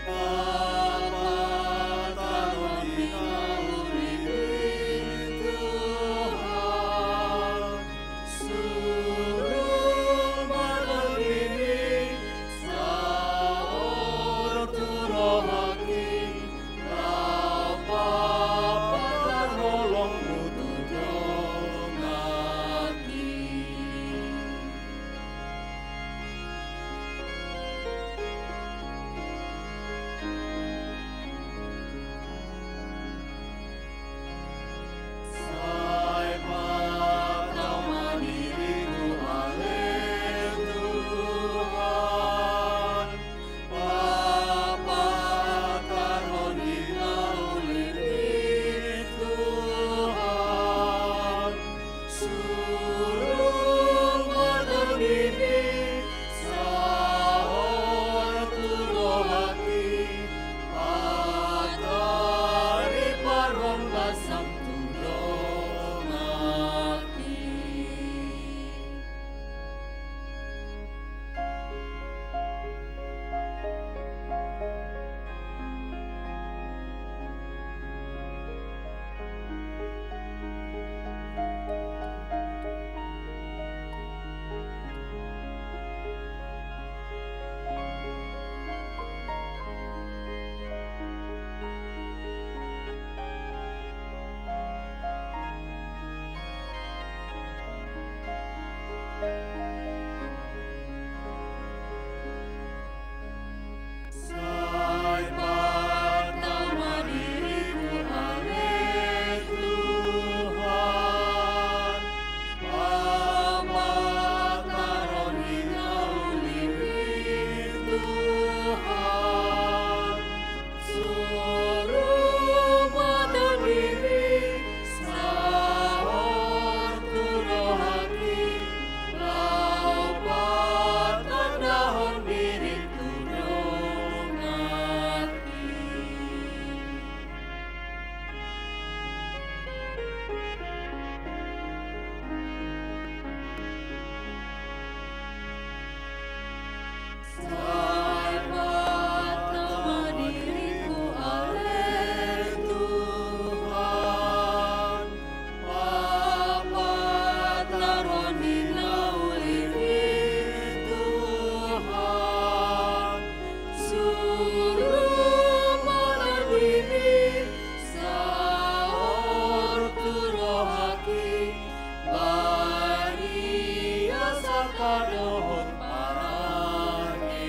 pasahat ma diringku, ale Tuhan. Suru ma tondimi saor tu rohangki, laho pasahat holongmu tu donganki. Sai pasahat ma diringku, ale Tuhan, pasahat ma diringku, ale Tuhan. Suru ma tondimi saor tu rohangki, pasahat parhorasan tu donganki. Sai pasahat ma diringku, ale Tuhan, pasahat parhorasan tu donganki, Tuhan. Suru ma tondimi saor tu rohangki, laho pasahat diringku tu donganki. Sai pasahat ma diringku, ale Tuhan, pasahat parhorasan tu donganki, Tuhan. Suru ma tondimi saor tu rohangki, badia sangkap dohot parangeki.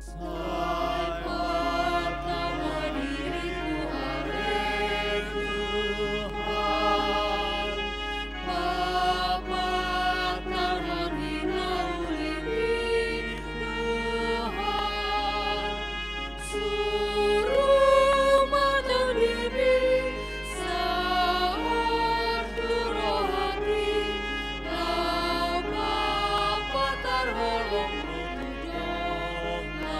Sai pasahat ma diringku, ale Tuhan, pasahat parhorasan tu donganki, Tuhan. Suru ma tondimi saor tu rohangki, laho pasahat holongmu tu donganki.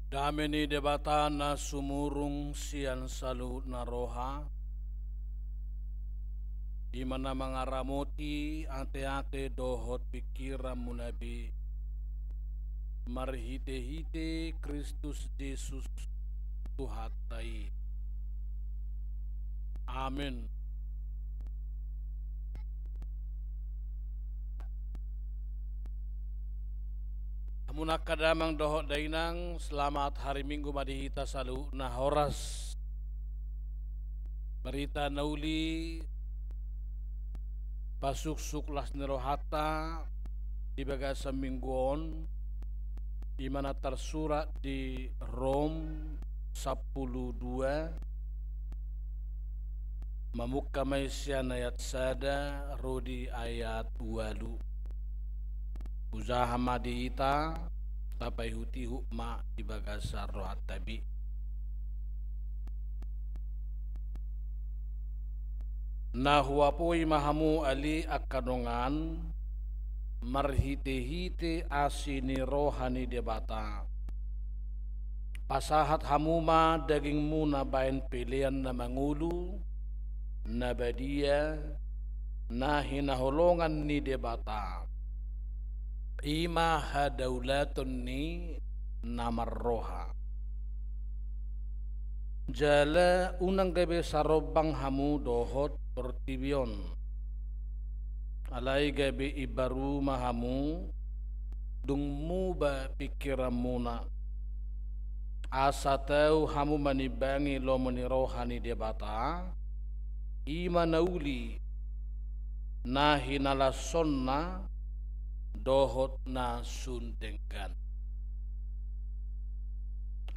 Dame ni Debata na sumurung sian saluhut na roha, i ma na mangaramoti ateate dohot pingkiranmuna be, marhitehite Kristus Jesus Tuhanta i. Amen. Muna angka damang dohot dainang, selamat hari Minggu ma di hita saluhutna. Horas. Barita na uli, pasuksuk las ni rohanta di bagasan minggu on, i ma na tarsurat di Rom sampulu dua, mamungka ma i sian ayat sada ro di ayat ualu. Hujaha ma di hita, tapaihutihut ma di bagasan rohanta be. Na huapoi ma hamu ale angka dongan, marhitehite asi ni roha ni Debata. Pasahat hamu ma dagingmuna bahen pelean na mangolu, na badia, na hinaholongan ni Debata, i ma hadaulaton ni na marroha. Jala unang gabe sarombang hamu dohot portibi on. Alai gabe imbaru ma hamu, dung muba pingkiranmuna, asa tau hamu manimbangi lomo ni roha ni Debata, i ma na uli, na hinalashonna dohot na sun denggan.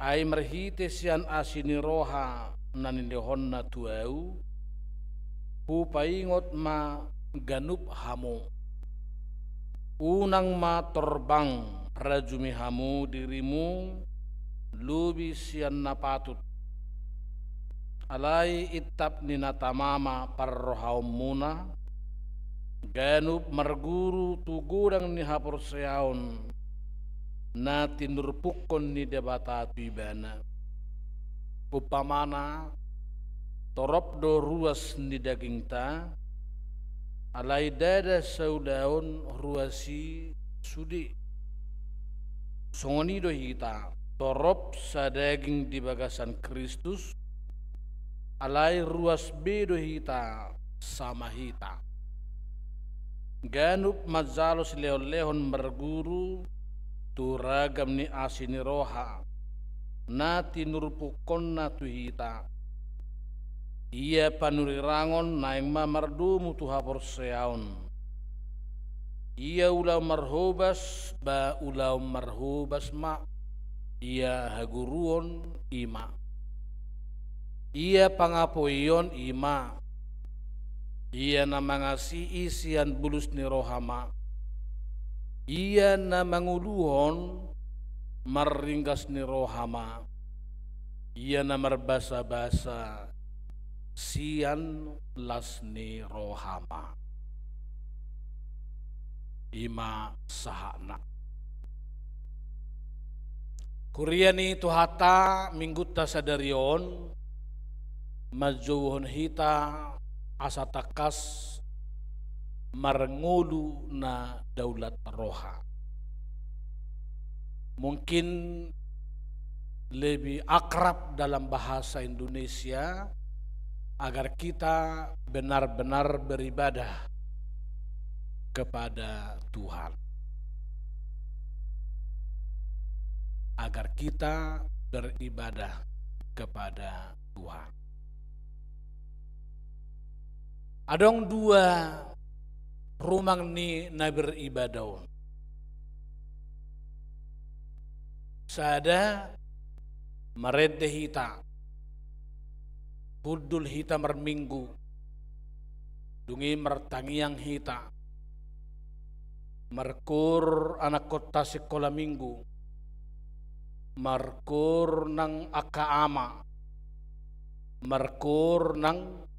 Ai marhite sian asi ni roha na nilehonna tu ahu, hupaingot ma ganup hamu. Unang ma torbang rajumi hamu dirimu lobi sian na patut. Alai intap ni na tama ma parrohaonmuna, ganup marguru tu godang ni haporseaon na tinurpukkon ni Debata tu ibana. Umpamana, torop do ruas ni dagingta, alai ndada saulaon ruas i sude. Songon i do hita, torop sadaging di bagasan Kristus, alai ruas be do hita sama hita. Ganup manjalo silehonlehon marguru tu ragam ni asi ni roha na tinurpukkonna tu hita. Ia panurirangon naeng ma mardomu tu haporseaon. Ia ulaon marhobas ba ulaon marhobas ma, ia haguruon i ma. Ia pangapoion i ma. Ia na mangasii sian bulus ni roha ma. Ia na mangoluhon marringgas ni roha ma. Ia na marbasabasa sian las ni roha ma. I ma sahatna. Huria ni Tuhanta, minggunta sadari on manjouhon hita asa tangkas marngolu na daulat roha. Mungkin lebih akrab dalam bahasa Indonesia, agar kita benar-benar beribadah kepada Tuhan. Agar kita beribadah kepada Tuhan. Adong dua rumang ni na beribadah on. Sada, marende hita, hundul hita marminggu, dung i martangiang hita, markur anakkonta sikola minggu, markur nang angka ama, markur nang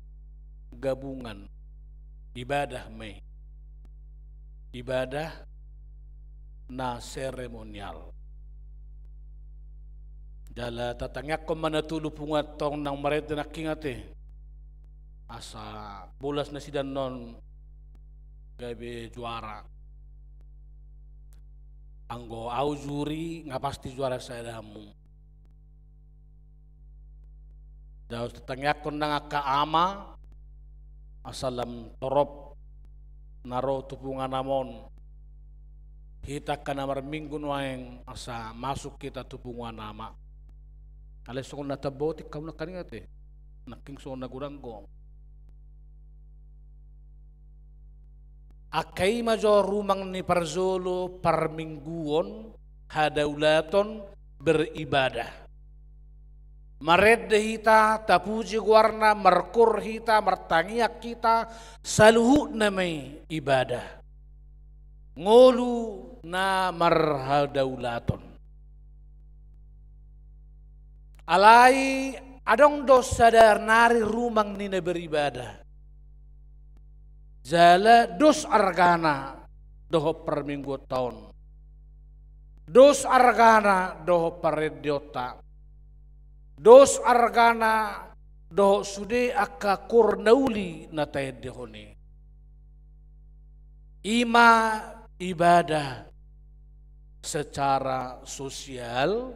gabungan, ibadah ma i. Ibadah na seremonial. Jala tatangiangkon ma na tolu punguanta on naung marende nangkin ate, asa bolas nasida annon gabe juara. Anggo au juri, nga pasti juara sada hamu. Jala tatangiangkon nang angka ama, asa lam torop na ro tu punguan ama on, Hita angka na marminggu nuaeng asa masuk hita tu punguan Ama. Alai songon na tamba otik hamu nangkaning ate. Nangkin songon na godang do. Angka i ma jo rumang ni parjolo parmingguon, hadaulaton, beribadah. Marende hita, tapuji goarna, markoor hita, martangiang hita, saluhutna ma i ibadah. Ngolu na marhadaulaton. Alai adong do sada nari rumang ni na beribadah. Jala dos argana dohot parmingguonta on. Dos argana dohot parendeonta. Dos argana dohot sude angka koor na uli na taendehon i. I ma ibadah secara sosial,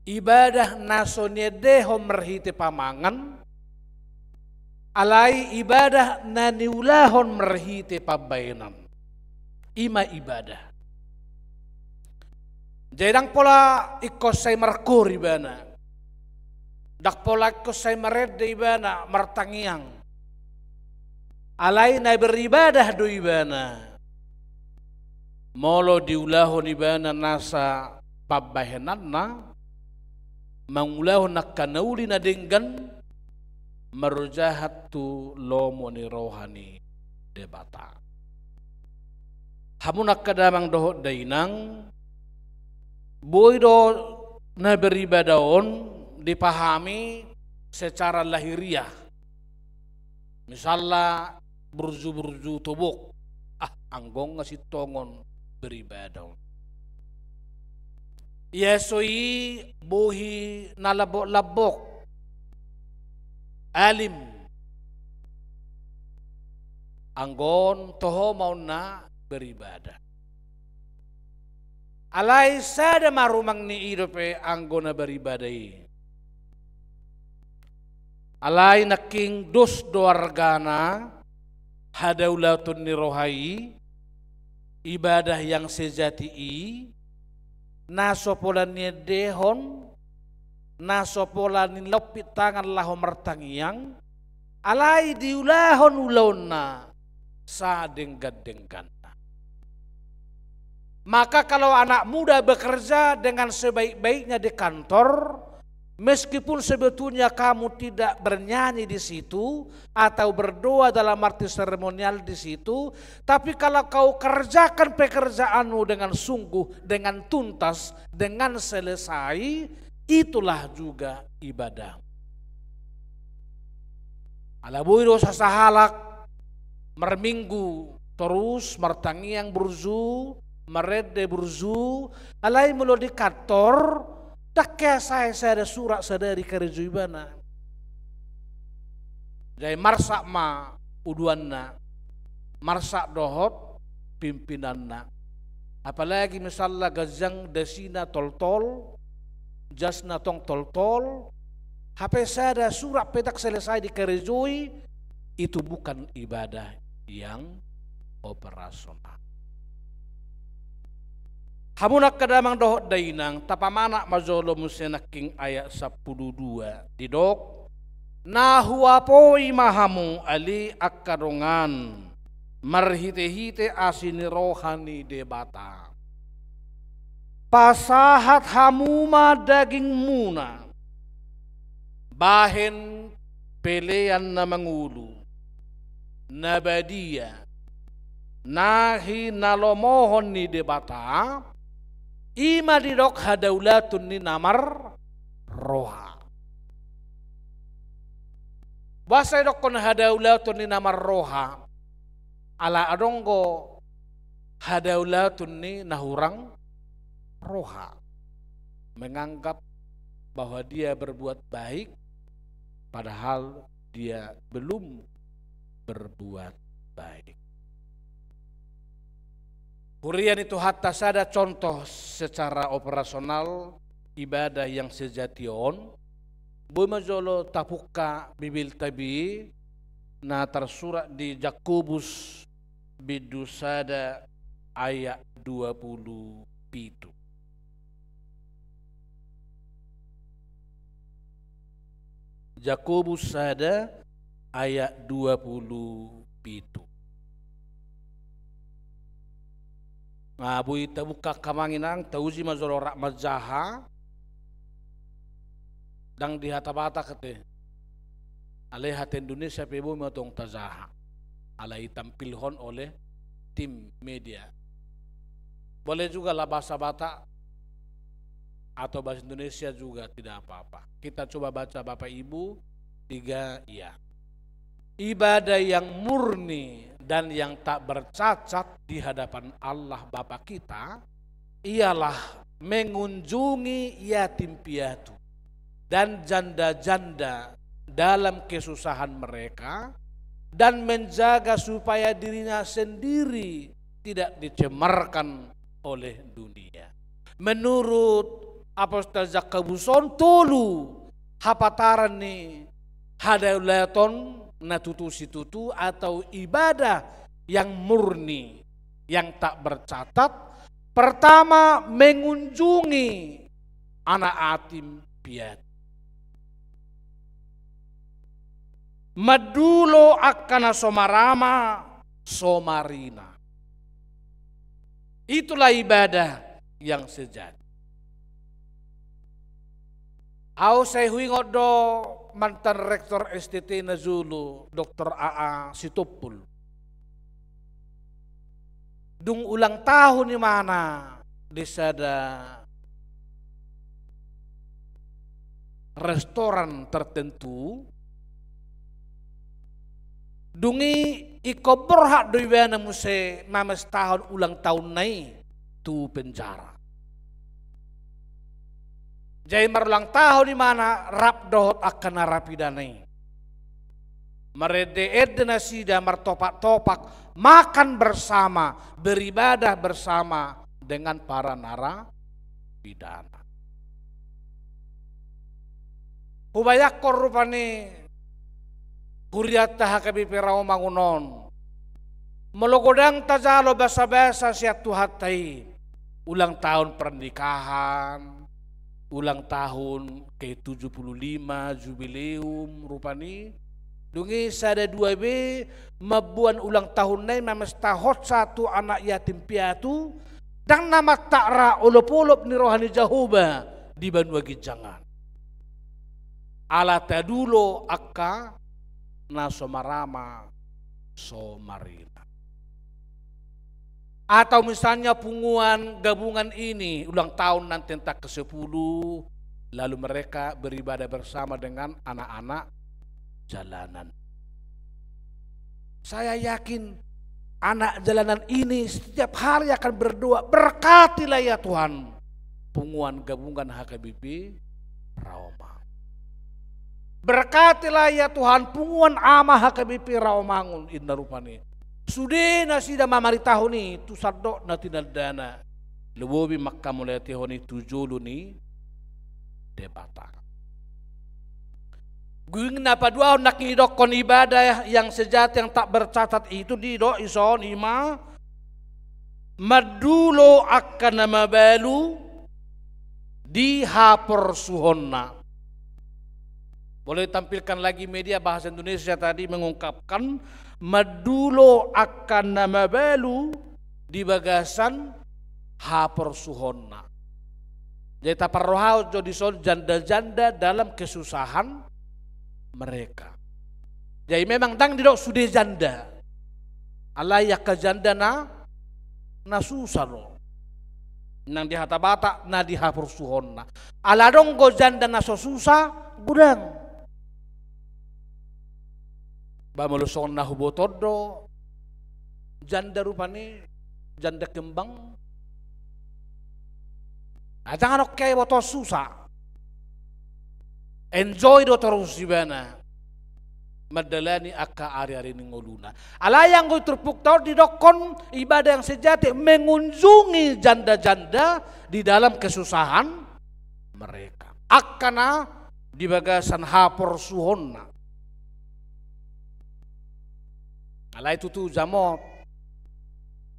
ibadah na so niendehon marhite pamangan, alai ibadah na niulahon marhite pambahenan. I ma ibadah. Jadi ndang pola ingkon sai markoor ibana. Ndang pola ingkon sai marende ibana, martangiang. Alai na beribadah do ibana. Molo diulahon ibana nasa pambahenanna, mangulahon angka na uli na denggan, marojahan tu lomo ni roha ni Debata. Hamu angka damang dohot dainang, boi do na beribadah on dipahami secara lahiriah. Misalna burju-burju tobok, ah, anggo nga sintongon beribadah on. Ia so i bohi na lambok-lambok, alim, anggo on toho ma on na beribadah. Alai sada ma rumang ni i dope anggo na beribadah i. Alai nangkin dos do argana hadaulaton ni roha i, ibadah yang sejati i, na so pola niendehon, na so pola nilompit tangan laho martangiang, alai diulahon ulaonna sadenggan-dengganna. Maka kalau anak muda bekerja dengan sebaik-baiknya di kantor, meskipun sebetulnya kamu tidak bernyanyi di situ atau berdoa dalam arti seremonial di situ, tapi kalau kau kerjakan pekerjaanmu dengan sungguh, dengan tuntas, dengan selesai, itulah juga ibadah. Ala boi do sasahalak marminggu torus, martangiang burju, marende burju, alai molo di kantor, ndang hea sai sada surat sada dikarejoi ibana. Jadi marsak ma uduanna, marsak dohot pimpinanna. Apalagi misalna ganjang dasina toltol, jasna tong toltol, hape sada surat pe ndang selesai dikarejoi, itu bukan ibadah yang operasional. Hamu angka damang dohot dainang, tapamanat ma jolo muse nangkin ayat sampulu dua, didok, na huapoi ma hamu ale angka dongan, marhite-hite asi ni roha ni Debata. Pasahat hamu ma dagingmuna bahen pelean na mangolu, na badia, na hinalomohon ni Debata, i ma didok hadaulaton ni na marroha. Boasa didokkon hadaulaton ni na marroha? Ala adong do hadaulaton ni na hurang roha, menganggap bahwa dia berbuat baik, padahal dia belum berbuat baik. Huria ni Tuhanta, sada contoh secara operasional ibadah yang sejati on, boi ma jolo tapungka Bibelta be, na tarsurat di Jakobus bindu sada ayat dua puluh pitu. Jakobus sada ayat dua puluh pitu. Nga boi tabuka angka amang inang, tauji ma jolo rap manjaha. Ndang di hata Batak ate. Alai hata Indonesia pe boi ma tong tajaha. Alai ditampilhon oleh tim media. Boleh juga lah bahasa Batak atau bahasa Indonesia juga tidak apa-apa. Kita coba baca Bapak Ibu, tiga, iya. Ibadah yang murni dan yang tak bercacat di hadapan Allah Bapa kita ialah mengunjungi yatim piatu dan janda-janda dalam kesusahan mereka, dan menjaga supaya dirinya sendiri tidak dicemarkan oleh dunia. Menurut Apostel Jakobus on, tolu hapataran ni hadaulaton na tutu situtu atau ibadah yang murni, yang tak bercatat. Pertama, mengunjungi anak yatim piatu. Mandulo angka na so marama, so marina. Itulah ibadah yang sejati. Au sai huingot do mantan rektor S T T na jolo, Doktor A A Sitompul. Dung ulang tahun imana di sada restoran tertentu, dung i ingkon borhat do ibana muse mamestahon ulang tahunna i tu penjara. Jadi marulang tahun imana rap dohot angka narapidana i. Marende-ende nasida, martopak-topak, makan bersama, beribadah bersama dengan para narapidana. Hubayangkon rupani hurianta H K B P Rawamangun on, molo godang tajalo basa-basa sian Tuhanta i, ulang tahun pernikahan, ulang tahun ke tujuh puluh lima, jubileum, rupani. Dung i sada dua be mamboan ulang tahunna i mamestahonsa tu anak yatim piatu, ndang na mantak ra olop-olop ni roha ni Jahowa di banua ginjang an. Ala tadulo angka na so marama, so marina. Atau misalnya punguan gabungan ini ulang tahun nanti entah ke sepuluh, lalu mereka beribadah bersama dengan anak-anak jalanan. Saya yakin anak jalanan ini setiap hari akan berdoa, "Berkatilah ya Tuhan punguan gabungan H K B P Rawamangun. Berkatilah ya Tuhan punguan Ama H K B P Rawamangun," inna rupani. Sude nasida mamaritahon i tu sandok na tinandana. Lobi manghamauliatehon i tu jolo ni Debata. Dung i na paduahon nangkin didokkon ibadah yang sejati yang tak bercacat itu didok dison i ma mandulo angka na mabalu di haporsuhonna. Boleh tampilkan lagi media bahasa Indonesia tadi mengungkapkan mandulo angka na mabalu di bagasan haporsuhonna. Jadi taparrohahon jo dison janda-janda dalam kesusahan mereka. Jadi memang ndang didok sude janda. Alai angka janda na, na susa do. Nang di hata Batak na di haporsuhonna. Ala adong do janda na so susa, godang. Ba molo songon na huboto on do janda rupani, janda kembang. Jangan oke boto susa. Enjoy do torus ibana mandalani angka ari-ari ni ngoluna. Alai anggo di turpukta on didokkon ibadah yang sejati mengunjungi janda-janda di dalam kesusahan mereka. Angka na di bagasan haporsuhonna. Alai tutu jamot.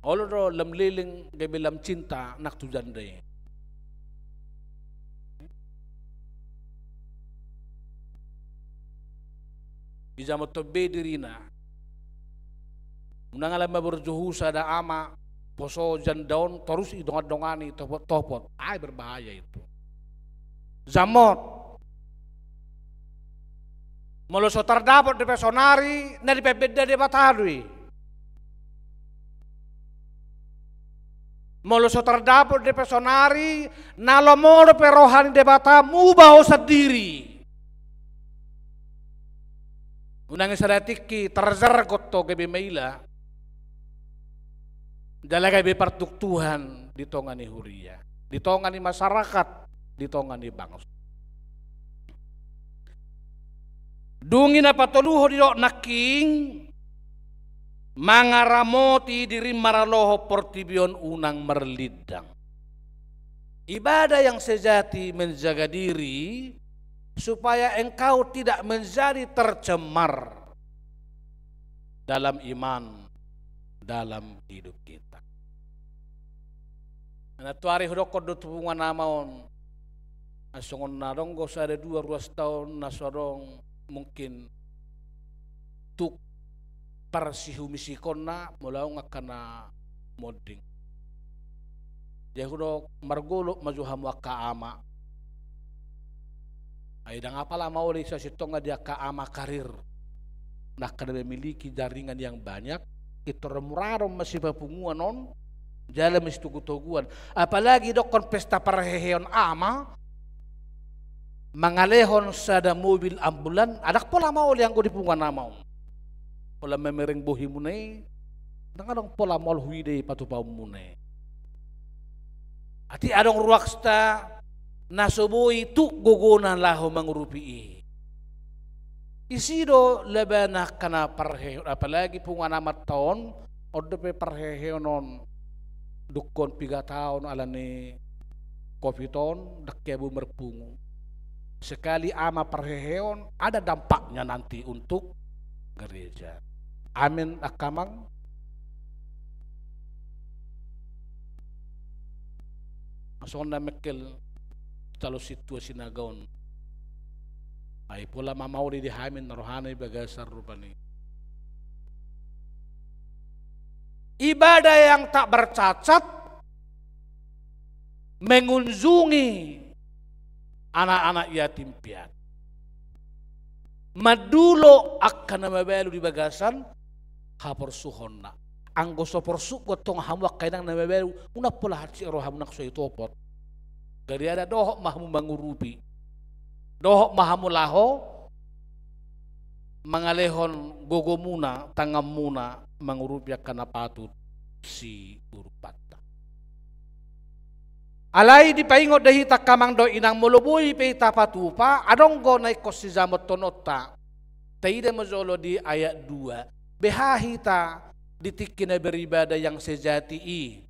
Olo do lam leleng gabe lam cinta anak tu janda i. Dijamot on be dirina. Unang ala maborjohu sada ama, poso janda on torus didongandongani topot-topot. Ai berbahaya itu. Jamot. Molo so tardapot dope saonari, na dipabenda Debata do i. Molo so tardapot dope saonari, na lomo dope roha ni Debata, muba ho sandiri. Unang i sada tingki tarjargot ho gabe maila. Jala gabe partuktuhan di tonga ni huria, di tonga ni masyarakat, di tonga ni bangso. Dung i na patoluhon didok nangkin, mangaramoti diri maralohon portibi on unang marlindang. Ibadah yang sejati menjaga diri supaya engkau tidak menjadi tercemar dalam iman, dalam hidup kita. Nantoari hudokkon do tu punguan ama on, songon na adong do sada dua ruas taon na so adong mungkin tuk parsihumisikonna molo adong angka na monding. Jadi hudok margolok ma jo hamu angka ama. Ai ndang apala maol i sasintongna di angka ama karir. Na angka na memiliki jaringan yang banyak, pintor mura do ma sipapunguan on, jala ma sitogutoguan. Apalagi dokkon pesta parheheon ama, mangalehon sada mobil ambulan, ndang pola maol i anggo di punguan ama on. Pola mamereng bohimuna i, ndang adong pola maol huida i patupaonmuna i. Atik adong ruasta na so boi tuk gogona laho mangurupi i. Isi do lebana angka na parheheon, apalagi punguan amanta on, on dope parheheon on dungkon piga taon ala ni covid on, ndang hea boi marpungu. Sekali ama parheheon, ada dampaknya nanti untuk gereja. Amin, angka amang. Songon na mengkel calon sintua sinaga on. Ai pola ma maol i di hami na rohana i bagasan rupani. Ibadah yang tak bercacat mengunjungi anak-anak yatim piatu. Mandulo angka na mabalu di bagasan haporsuhonna. Anggo so porsuk do tong hamu angka inang na mabalu, unang pola hansit rohamu nang so itopot. Gariada dohot ma hamu mangurupi. Dohot ma hamu laho mangalehon gogomuna, tanganmuna mangurupi angka na patut siurupanta. Alai dipaingot do hita angka amang dohot inang, molo boi pe hita patupa, adong do na ingkon sijamothononta. Taida ma jolo di ayat dua. Beha hita di tingki na beribadah yang sejati i.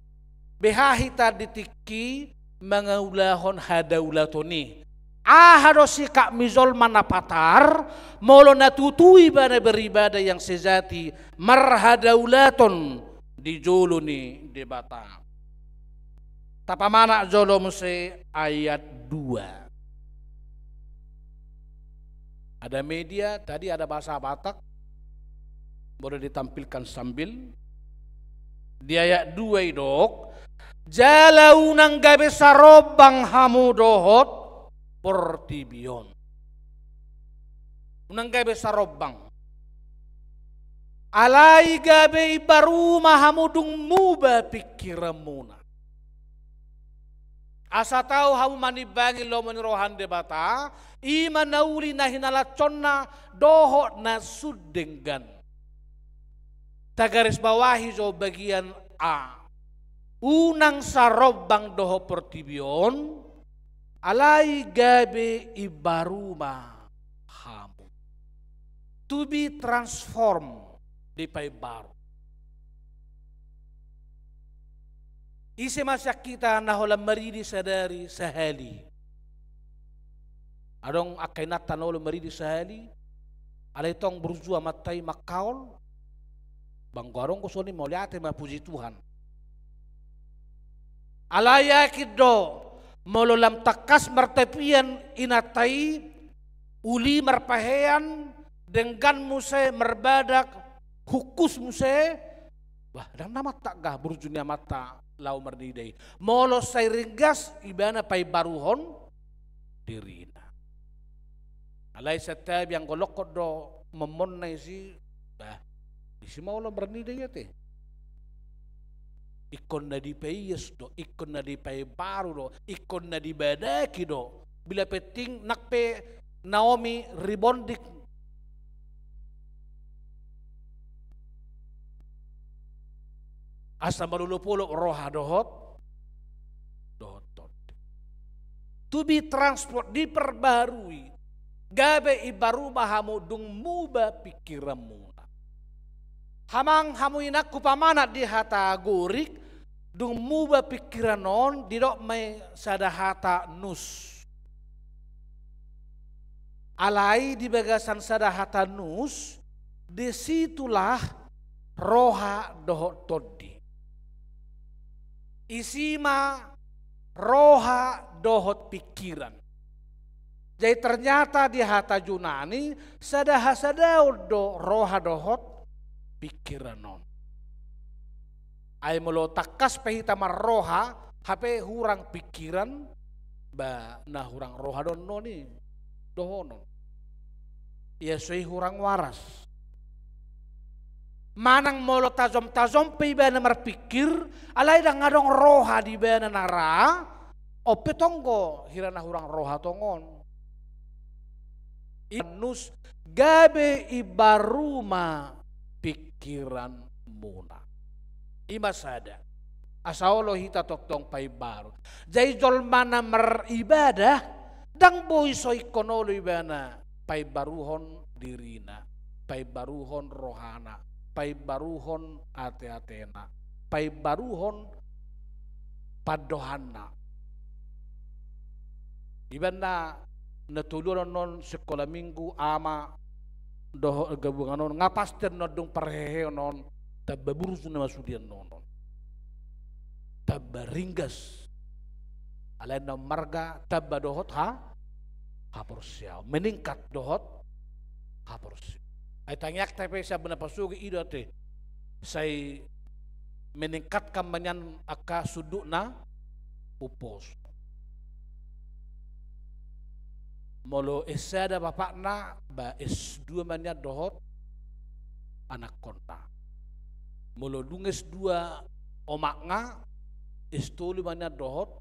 Beha hita di tingki mangaulahon hadaulaton i. Aha do sikap ni jolma na patar, molo na tutu ibana beribadah yang sejati, marhadaulaton di jolo ni Debata. Tapamanat jolo muse ayat dua. Ada media, tadi ada bahasa Batak, boleh ditampilkan sambil. Di ayat dua didok, jala unang gabe sarombang hamu dohot portibi on. Unang gabe sarombang. Alai gabe imbaru ma hamu dung muba pingkiranmuna. Asa tau hamu manimbangi lomo ni roha ni Debata, i ma na uli na hinalashonna dohot na sun denggan. Tagarisbawahi jo bagian A. Unang sarombang dohot portibi on, alai gabe imbaru ma hamu. To be transformed, dipaimbaru. Ise ma sian hita na holan maridi sadari sahali? Adong angka inanta na olo maridi sahali, alai tong burju amanta i mangkaol, ba anggo adong do songon i mauliate ma puji Tuhan. Alai yakin do, molo lam tangkas martapian inanta i, uli marpahean, denggan muse marbadak, hungkus muse, bah, ndang na mantap ga burju ni amanta laho marnida i. Molo sai ringgas ibana paimbaruhon dirina. Alai santabi anggo longkot do momonna isi, bah, isi ma olo marnida i ate. Ingkon na dipaias do, ingkon na dipaimbaru do, ingkon na dibadaki do. Bila penting nang pe Naomi rebonding. Asa malolop-olop roha dohot, dohot tondi. To be transformed, diperbarui. Gabe imbaru ma hamu dung muba pingkiranmuna. Amang hamu inangku, pamanat di hata Gorik, dung muba pingkiran on, didok ma i sada hata nous. Alai di bagasan sada hata nous, di situlah roha dohot tondi. Isi ma roha dohot pingkiran. Jadi ternyata di hata Junani, sada hasadaon do roha dohot pingkiran on. Ai molo tangkas pe hita marroha, hape hurang pingkiran, ba na hurang roha do annon i dohonon. Ia so i hurang waras. Manang molo tajom-tajom pe ibana marpingkir, alai ndang adong roha di ibana na ra, on pe tonggo hira na hurang roha tongon. Inus gabe imbaru ma pingkiranmuna. I ma sada. Asa olo hita tongtong paimbaru. Jadi jolma na maribadah, ndang boi so ingkon olo ibana paimbaruhon dirina, paimbaruhon rohana, paimbaruhon ate-atena, paimbaruhon pandohanna. Ibana na tolu annon sikola minggu, ama dohot gabungan on, nga pasti annon dung parheheon on, tamba burju nama sude annon on. Tamba ringgas. Alai na marga tamba dohot ha, haporseaon. Meningkat dohot haporseaon. Ai tangiangta pe sian na pasogit i do ate. Sai meningkatkan ma nian angka sundut na umposo. Molo S sada bapakna, ba S dua ma nian dohot anakkonna. Molo dung S dua omakna, S tolu ma nian dohot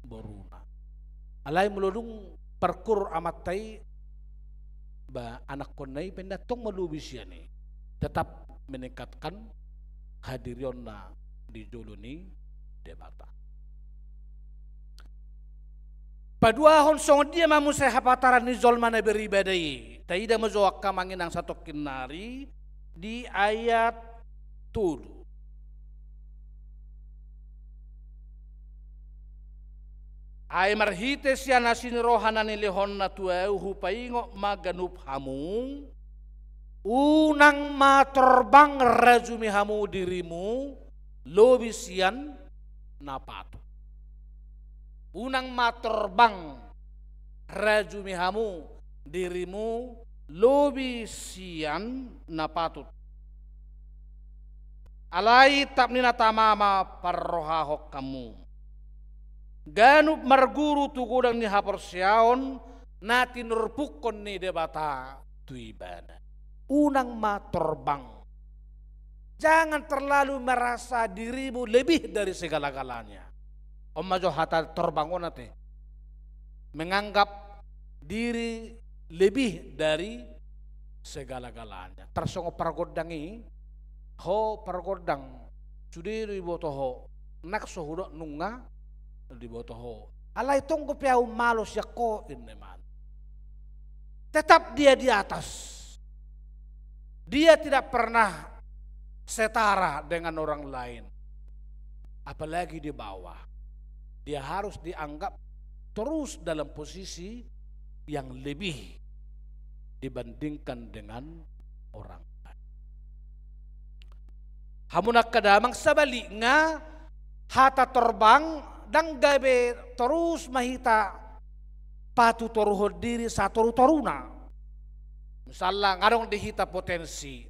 boruna. Alai molo dung parkur amanta i, ba anakkonna i pe ndang tong ma lobi sian i. Tetap meningkatkan hadirionna di jolo ni Debata. Paduahon, songon dia ma muse hapataran ni jolma na beribadah i? Taida ma jo angka amang inang satongkin nari di ayat tolu. Ai marhite sian asi ni roha na nilehonna tu ahu hupaingot ma ganup hamu, unang ma torbang rajumi hamu dirimu lobi sian na patut. Unang ma torbang rajumi hamu dirimu lobi sian na patut. Alai tap ni na tama ma parrohahon hamu. Ganup marguru tu godang ni haporseaon na tinurpukkon ni Debata tu ibana. Unang ma torbang. Jangan terlalu merasa dirimu lebih dari segala-galanya. On ma jo hata torbang on ate. Menganggap diri lebih dari segala-galanya. Tarsongon pargondang i, ho pargondang, sude do diboto ho, nang so hudok nunga diboto ho. Alai tonggo pe ahu malo sian ho, inna imana. Tetap dia di atas. Dia tidak pernah setara dengan orang lain. Apalagi di bawah. Dia harus dianggap terus dalam posisi yang lebih dibandingkan dengan orang lain. Hamu na angka damang, sabalikna, Hata torbang ndang gabe torus ma hita patutoruhon diri satorutoruna. Misalna, nga adong di hita potensi.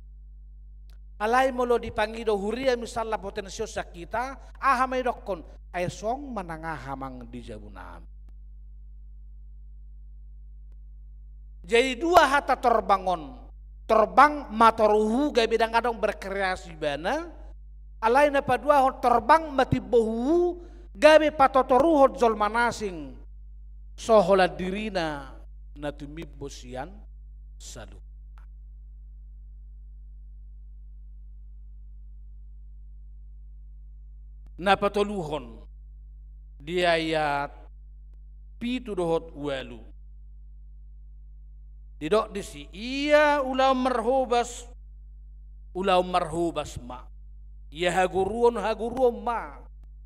Alai molo dipangido huria misalna potensi on sian hita, aha ma didokkon? Ai songon manang aha amang di jabunami. Jadi dua hata torbang on, torbang matoruhu gabe ndang adong berkreasi ibana, alai na paduahon torbang matimbo huhu gabe patotoruhon jolma na asing, so holan dirina na tumimbo sian saluhutna. Na patoluhon di ayat pitu dohot ualu. Didok disi, ia ulaon marhobas, ulaon marhobas ma. Ia haguruon, haguruon ma.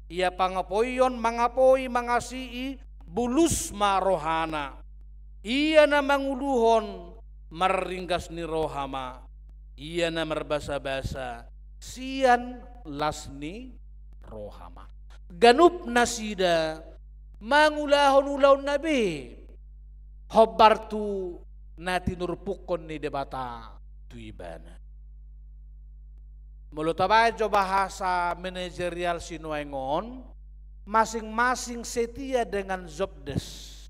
Ia pangapoion, mangapoi, mangasii, bulus ma rohana. Ia na manguluhon, marringgas ni roha ma. Ia na marbasabasa, sian las ni roha ma. Ganup nasida mangulahon ulaonna be, hombar tu na tinurpukkon ni Debata tu ibana. Molo tabaen jo bahasa manajerial sinuaeng on, masing-masing setia dengan job desk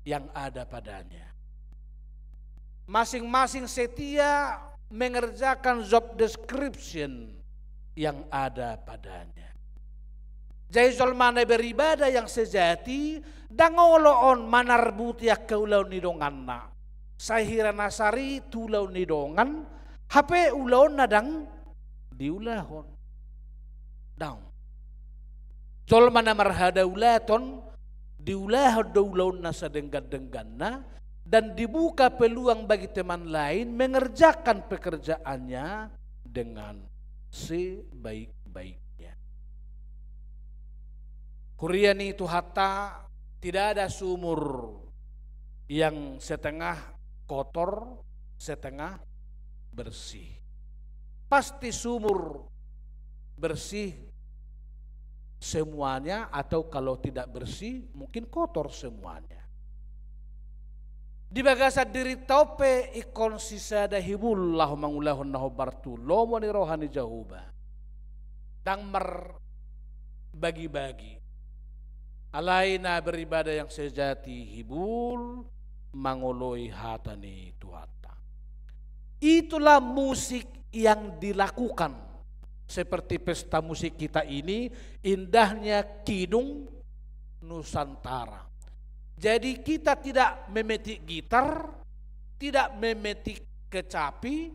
yang ada padanya. Masing-masing setia mengerjakan job description yang ada padanya. Jadi jolma na beribadah yang sejati, ndang olo on manarbuti angka ulaon ni donganna. Sai hira na sari tu ulaon ni dongan, hape ulaonna ndang diulahon. Ndang. Jolma na marhadaulaton, diulahon do ulaonna sadenggan-dengganna, dan dibuka peluang bagi teman lain mengerjakan pekerjaannya dengan sebaik-baiknya. Huria ni Tuhanta, tidak ada sumur yang setengah kotor, setengah bersih. Pasti sumur bersih semuanya, atau kalau tidak bersih, mungkin kotor semuanya. Di bagasan dirinta on pe ingkon sisada hibul laho mangulahon na hombar tu lomo ni roha ni Jahowa. Ndang marbagi-bagi. Alai na beribadah yang sejati hibul mangoloi hata ni Tuhanta. Itulah musik yang dilakukan. Seperti pesta musik kita ini, indahnya Kidung Nusantara. Jadi kita tidak memetik gitar, tidak memetik kecapi,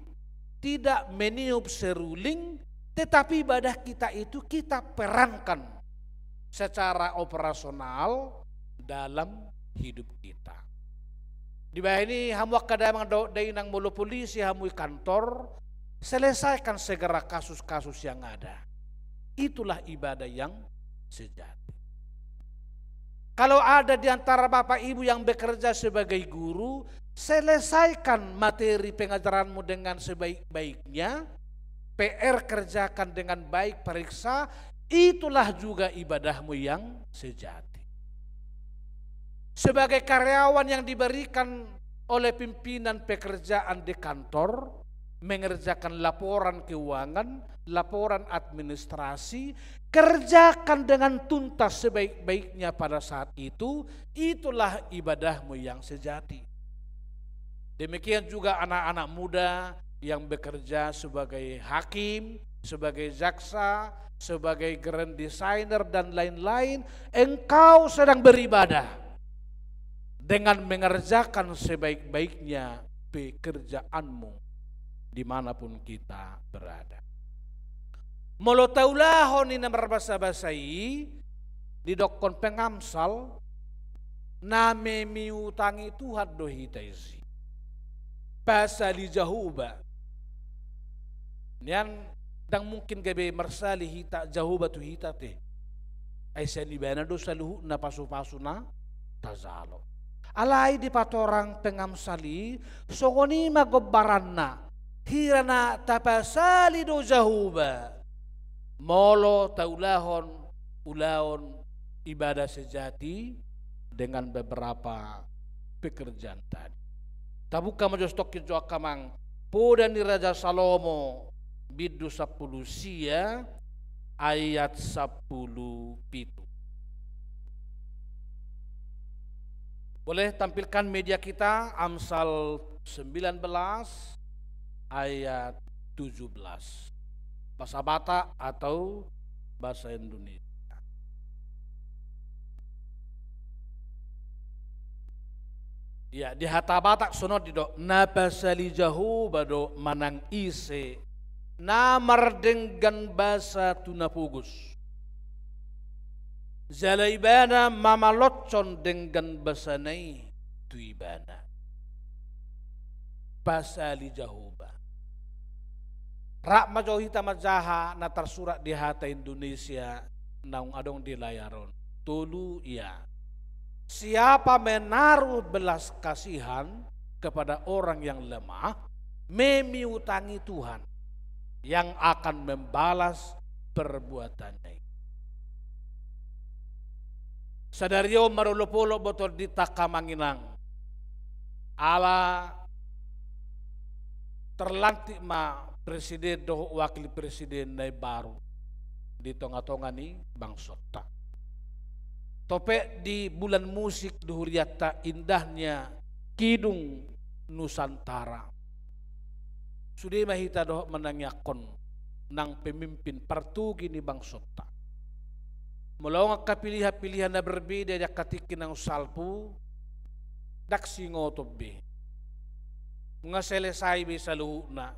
tidak meniup seruling, tetapi ibadah kita itu kita perankan secara operasional dalam hidup kita. Dibahen i, hamu angka damang dohot dainang, molo polisi hamu i kantor, selesaikan segera kasus-kasus yang ada. Itulah ibadah yang sejati. Kalau ada di antara bapak ibu yang bekerja sebagai guru, selesaikan materi pengajaranmu dengan sebaik-baiknya, P R kerjakan dengan baik, periksa, itulah juga ibadahmu yang sejati. Sebagai karyawan yang diberikan oleh pimpinan pekerjaan di kantor, mengerjakan laporan keuangan, laporan administrasi, kerjakan dengan tuntas sebaik-baiknya pada saat itu, itulah ibadahmu yang sejati. Demikian juga anak-anak muda yang bekerja sebagai hakim, sebagai jaksa, sebagai grand designer, dan lain-lain, engkau sedang beribadah dengan mengerjakan sebaik-baiknya pekerjaanmu di mana pun kita berada. Molo taulahon i na marbasabasa i, didokkon pengamsal, na memiutangi Tuhan do hita disi. Pasali Jahowa. Nian ndang mungkin gabe marsali hita, Jahowa tu hita te. Ai sian ibana do saluhutna pasupasu na tajalo. Alai dipatorang pengamsal i, songon i ma gombaranna, hira na tapasali do Jahowa molo taulahon ulaon ibadah sejati dengan beberapa pekerjaan tadi. Tabuka ma jo satongkin jo angka amang, Poda ni Raja Salomo, bindu sampulu sia, ayat sampulu pitu. Boleh tampilkan media kita, Amsal sembilan belas ayat tujuh belas. Bahasa Batak atau bahasa Indonesia. Ya, di hata Batak songon on didok, na pasali Jahowa do manang ise na mardenggan basa tu na pogos. Jala ibana mamaloshon denggan basana i tu ibana. Pasali Jahowa. Rap ma jo hita manjaha na tarsurat di hata Indonesia naung adong di layar on. Tolu ia. Siapa menaruh belas kasihan kepada orang yang lemah, memiutangi Tuhan yang akan membalas perbuatannya. Sadari on marolopolop boto di angka amang inang. Ala terlantik ma presiden dohot wakil presiden na imbaru di tongatonga ni bangsonta. Topet di bulan musik di hurianta indahnya Kidung Nusantara. Sude ma hita dohot manangiangkon nang pemimpin partogi ni bangsonta. Molo adong angka pilihan-pilihan na berbeda di angka tingki naung salpu, ndang singoton be. Nunga selesai be saluhutna.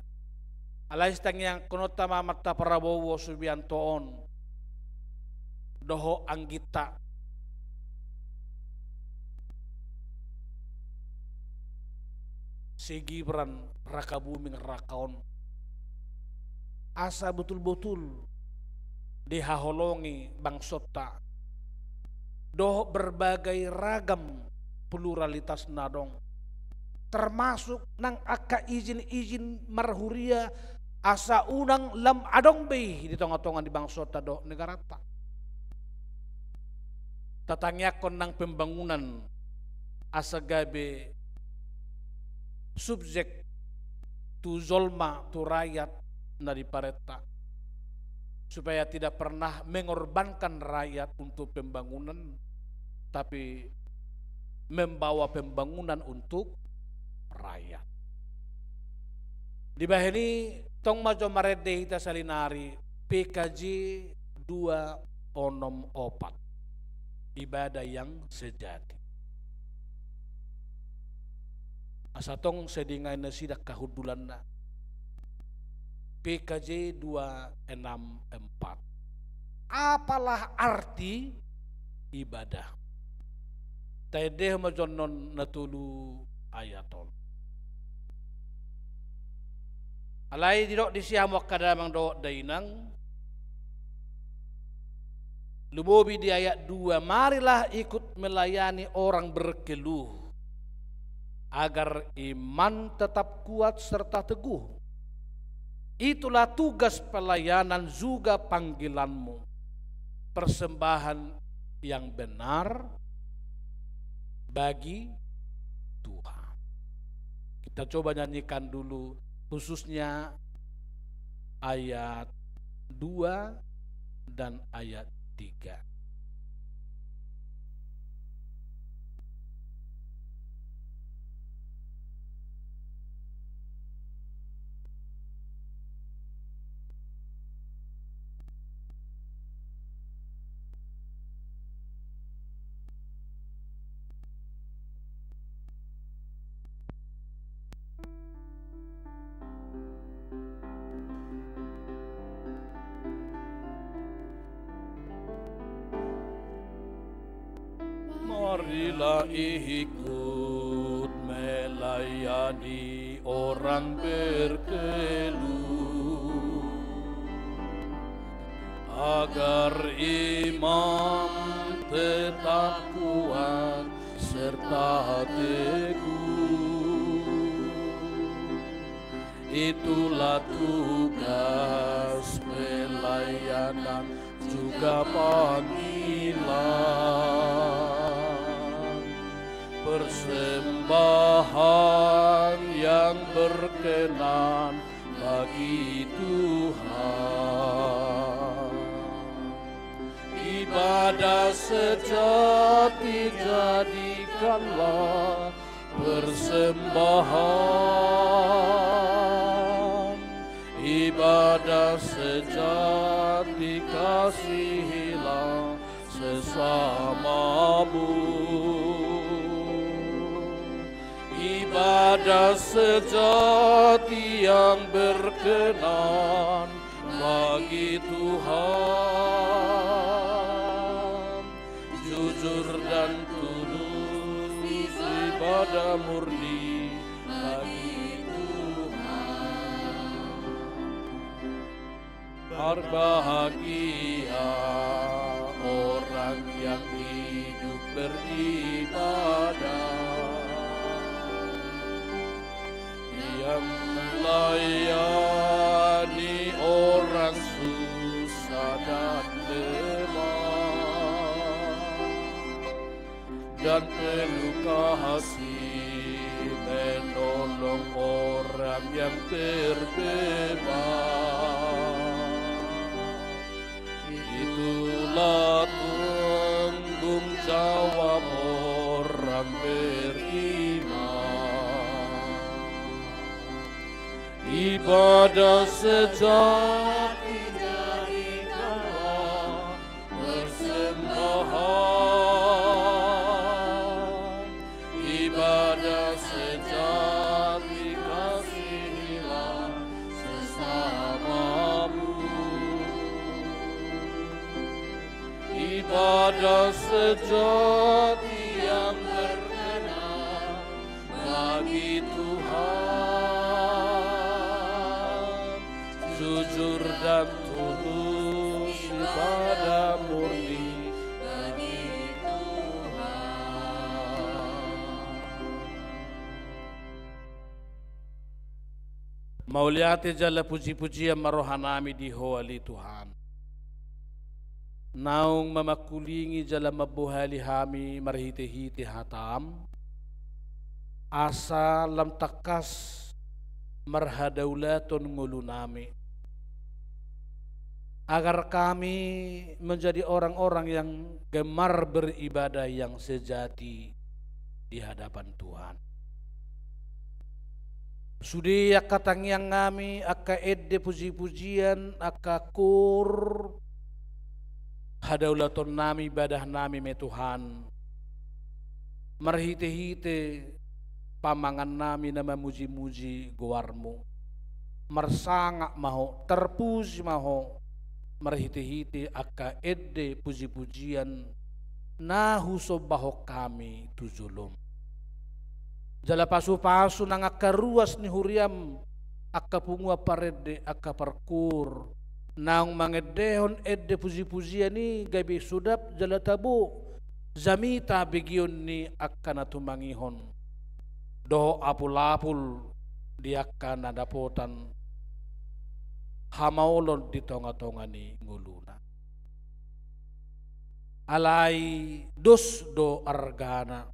Alai sitangiangkononta ma Amanta Prabowo Subianto on dohot angginta si Gibran Rakabuming Raka on, asa botul-botul dihaholongi bangsonta dohot berbagai ragam pluralitas na adong, termasuk nang angka izin-izin marhuria, asa unang lam adong be i di tongatonga ni bangsonta dohot negaranta. Tatangiangkon nang pembangunan asa gabe subjek tu jolma, tu rakyat na diparenta, supaya tidak pernah mengorbankan rakyat untuk pembangunan, tapi membawa pembangunan untuk rakyat. Dibahen i, tong ma jo marende hita saonari, P K J dua onom opat, ibadah yang sejati. Asa tong sai diingot nasida angka hundulanna. P K J dua enam empat. Apalah arti ibadah? Taendehon ma jo annon na tolu ayat on. Alai didok disi, hamu angka damang dohot dainang, lumobi di ayat dua, marilah ikut melayani orang berkeluh, agar iman tetap kuat serta teguh. Itulah tugas pelayanan juga panggilanmu. Persembahan yang benar bagi Tuhan. Kita coba nyanyikan dulu, khususnya ayat dua dan ayat tiga. Marilah ikut melayani orang berkeluh, agar iman tetap kuat serta teguh. Itulah tugas pelayanan juga panggilan, persembahan yang berkenan bagi Tuhan. Ibadah sejati jadikanlah persembahan, ibadah sejati kasihilah sesamamu. Ibadah sejati yang berkenan bagi Tuhan, jujur dan tulus, ibadah murni bagi Tuhan. Berbahagia orang yang hidup beribadah, yang melayani orang susah dan lemah, dan penuh kasih menolong orang yang terbeban. Itulah tanggung jawab orang beriman. Ibadah sejati jadikanlah persembahan, ibadah sejati kasihilah sesamamu. Ibadah sejati yang berkenan bagi Tuhan, jujur dan tulus, ibadah murni bagi Tuhan. Mauliate jala puji-pujian ma rohanami di Ho ale Tuhan. Naung mamangkulingi jala mambohali hami marhite-hite hataM, asa lam tangkas marhadaulaton ngolunami, agar kami menjadi orang-orang yang gemar beribadah yang sejati di hadapan Tuhan. Sude angka tangiangnami, angka ende puji-pujian, angka koor, hadaulatonnami, ibadahnami ma i Tuhan, marhite-hite pamangannami na mamuji-muji goarMu. Marsangap ma Ho, terpuji ma Ho, marhite-hite angka ende puji-pujian na husombahon hami tu joloM. Jala pasu-pasu nang angka ruas ni huriaM, angka punguan parende, angka parkoor, naung mangendehon ende puji-pujian i gabe sodap jala tabo jamita begeon ni angka na tumangihon dohot apul-apul di angka na dapotan hamaolon di tonga-tonga ni ngoluna. Alai dos do argana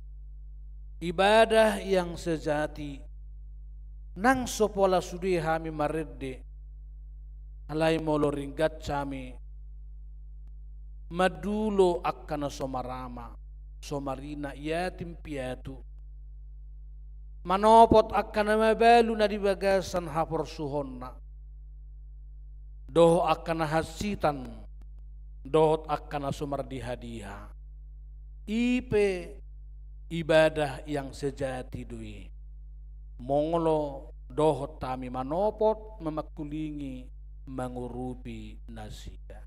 ibadah yang sejati, nang so pola sude hami marende, alai molo ringgit hami mandulo angka na so marama, so marina, yatim piatu, manopot angka na mabalu na di bagasan haporsuhonna, dohot angka na hansitan, dohot angka na so mardiha-diha. I pe ibadah yang sejati do i, molo dohot hami manopot, mamangkulingi, mangurupi nasida.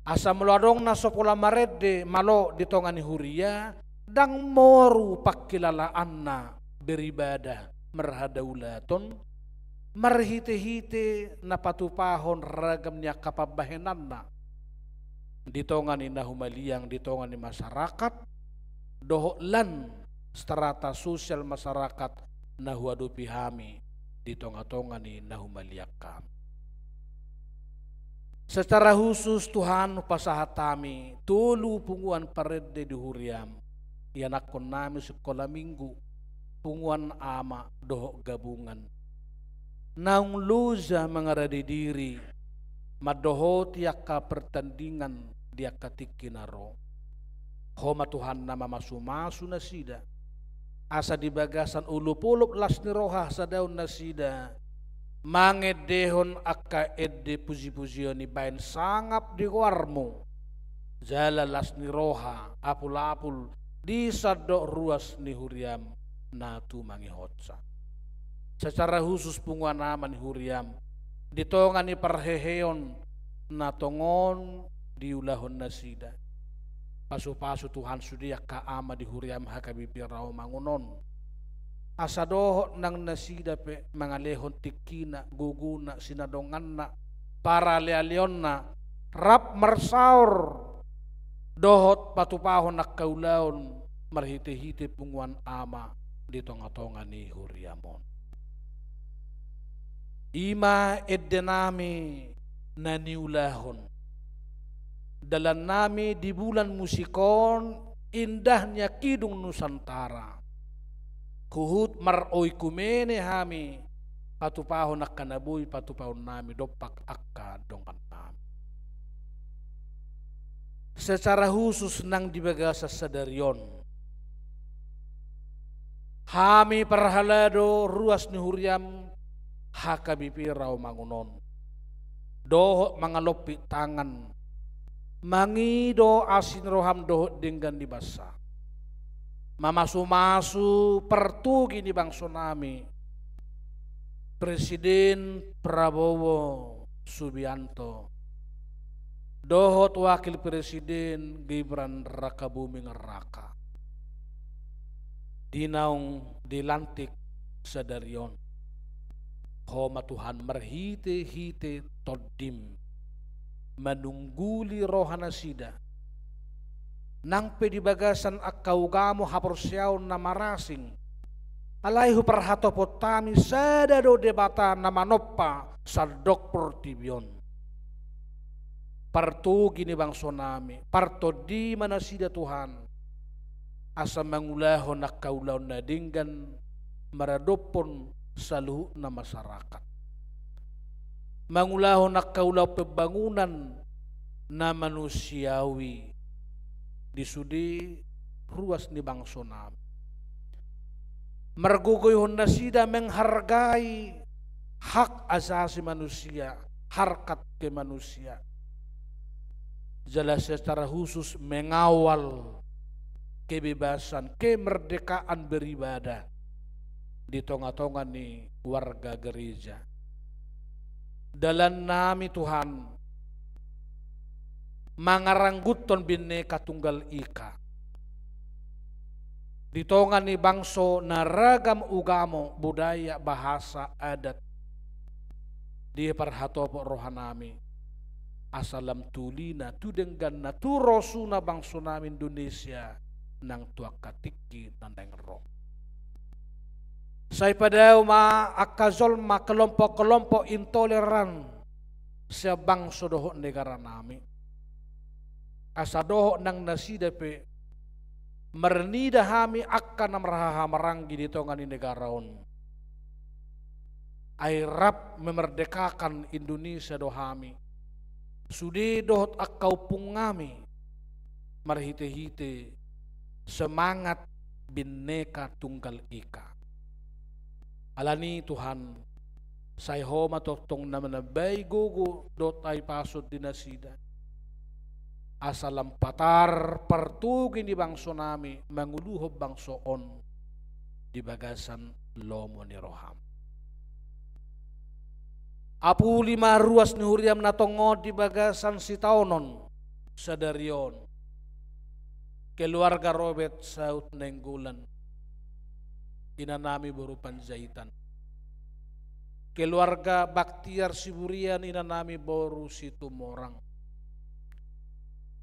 Asa molo adong na so pola marende malo di tonga ni huria, ndang moru pangkilalaanna beribadah, marhadaulaton, marhite-hite na patupahon ragam ni angka pambahenanna di tonga ni na humaliang, di tonga ni masyarakat, dohot lan strata sosial masyarakat na huadopi hami di tonga-tonga ni na humaliang hami. Secara khusus Tuhan, hupasahat hami tolu punguan parende di huriaM, ianakhon nami sikola minggu, punguan ama dohot gabungan. Naung loja mangarade diri mandohoti angka pertandingan di angka tingki na ro. Ho ma Tuhan na mamasumasu nasida, asa di bagasan olopolop las ni roha hasadaon nasida mangendehon angka ende pujipujion i bahen sangap di goarMu, jala las ni roha apulapul di sandok ruas ni huriaM na tumangihonsa. Secara khusus punguan ama ni huriaM, di tonga ni parheheon na tongon diulahon nasida. Pasupasu Tuhan sude angka ama di huriaM H K B P Rawamangun on, asa dohot nang nasida pe mangalehon tingkina, gogona, sinadonganna, paralealeonna, rap marsaor dohot patupahon angka ulaon marhitehite punguan ama di tongatonga ni huriaM on. I ma ende nami na niulahon. Dalan nami di bulan musik on, indahnya Kidung Nusantara. Huhut maroikumene hami patupahon angka na boi patupahon nami dompak angka dongan nami. Secara khusus nang di bagasan sadari on, hami parhalado ruas ni huriaM H K B P Rawamangun on, dohot mangalompit tangan, mangido asi ni rohaM dohot denggan ni basa, mamasumasu partogi ni bangso nami, Presiden Prabowo Subianto dohot Wakil Presiden Gibran Rakabuming Raka, di naung dilantik sadari on. Ho ma Tuhan marhitehite TondiM manungguli roha nasida, nang pe di bagasan angka ugamo haporseaon na marasing. Alai huparhatopot hami sada do Debata na manompa sandok portibi on. Partogi ni bangso nami, partondi ma nasida Tuhan, asa mangulahon angka ulaon na denggan maradophon saluhutna masyarakat. Mangulahon angka ulaon pembangunan na manusiawi di sude ruas ni bangso nami. Margogoihon nasida menghargai hak asasi manusia, harkat kemanusiaan. Jala secara khusus mengawal kebebasan, kemerdekaan beribadah di tongatonga ni warga gereja. Dalan nami Tuhan, mangarangguthon Bhinneka Tunggal Ika di tonga ni bangso na ragam ugamo, budaya, bahasa, adat. Diparhatopot roha nami, asa lam tu ulina, tu dengganna, tu rosuna bangso nami Indonesia nang tu angka tingki na naeng ro. Sai padao ma angka jolma kelompok-kelompok intoleran sian bangso dohot negara nami, asa dohot nang nasida pe marnida hami angka na marhahamaranggi di tonga ni negara on. Ai rap memerdekakan Indonesia do hami, sude dohot angka ompung nami, marhitehite semangat Bhinneka Tunggal Ika. Alani Tuhan, sai Ho ma tongtong na manambai gogo dohot hahipason di nasida, asa lam patar partogi ni bangso nami manguluhon bangso on di bagasan lomo ni roham. Apuli ma ruas ni huriam na tongon di bagasan sitaonon sadari on. Keluarga Robert Saut Nainggolan, inanami boru Panjaitan. Keluarga Baktiar Siburian, inanami boru Situmorang.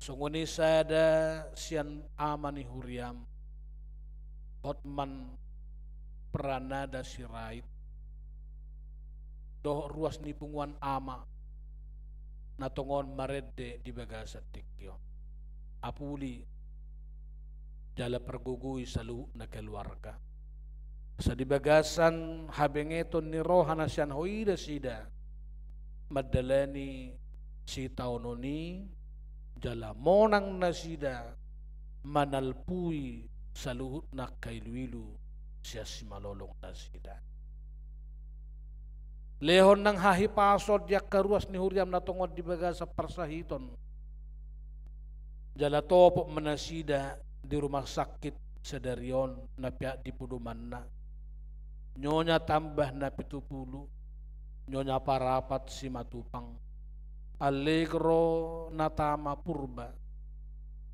Songon i sada sian ama ni huriam, Hotman Prananda Sirait, dohot ruas ni punguan ama, na tongon marende di bagasan tingki on. Apuli jala pargogoi saluhutna keluarga. Asa di bagasan habengeton ni roha na sian Ho i nasida mandalani sitaonon i, jala monang nasida manalpui saluhutna angka iluilu sian simalolong nasida. Lehon nang hahipason di angka ruas ni huriam na tongon di bagasan parsahiton. Jala topot ma nasida di rumah sakit sadari on na peak di podomanna. Nyonya Tambah na pitu pulu, Nyonya Parapat Simatupang, Allegro na tama Purba,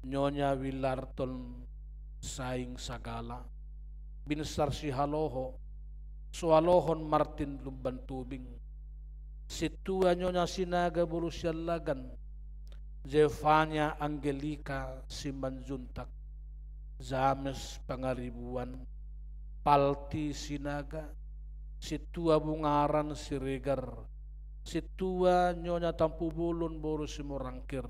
Nyonya Wilarton Saing Sagala, Binsar Sihaloho, Soalohon Martin Lumban Tubing, Sintua Nyonya Sinaga boru Siallagan, Zefania Angelika Simanjuntak, James Pangaribuan, Palti Sinaga, Sintua Bungaran Siregar, Sintua Nyonya Tampubolon boru Simorangkir,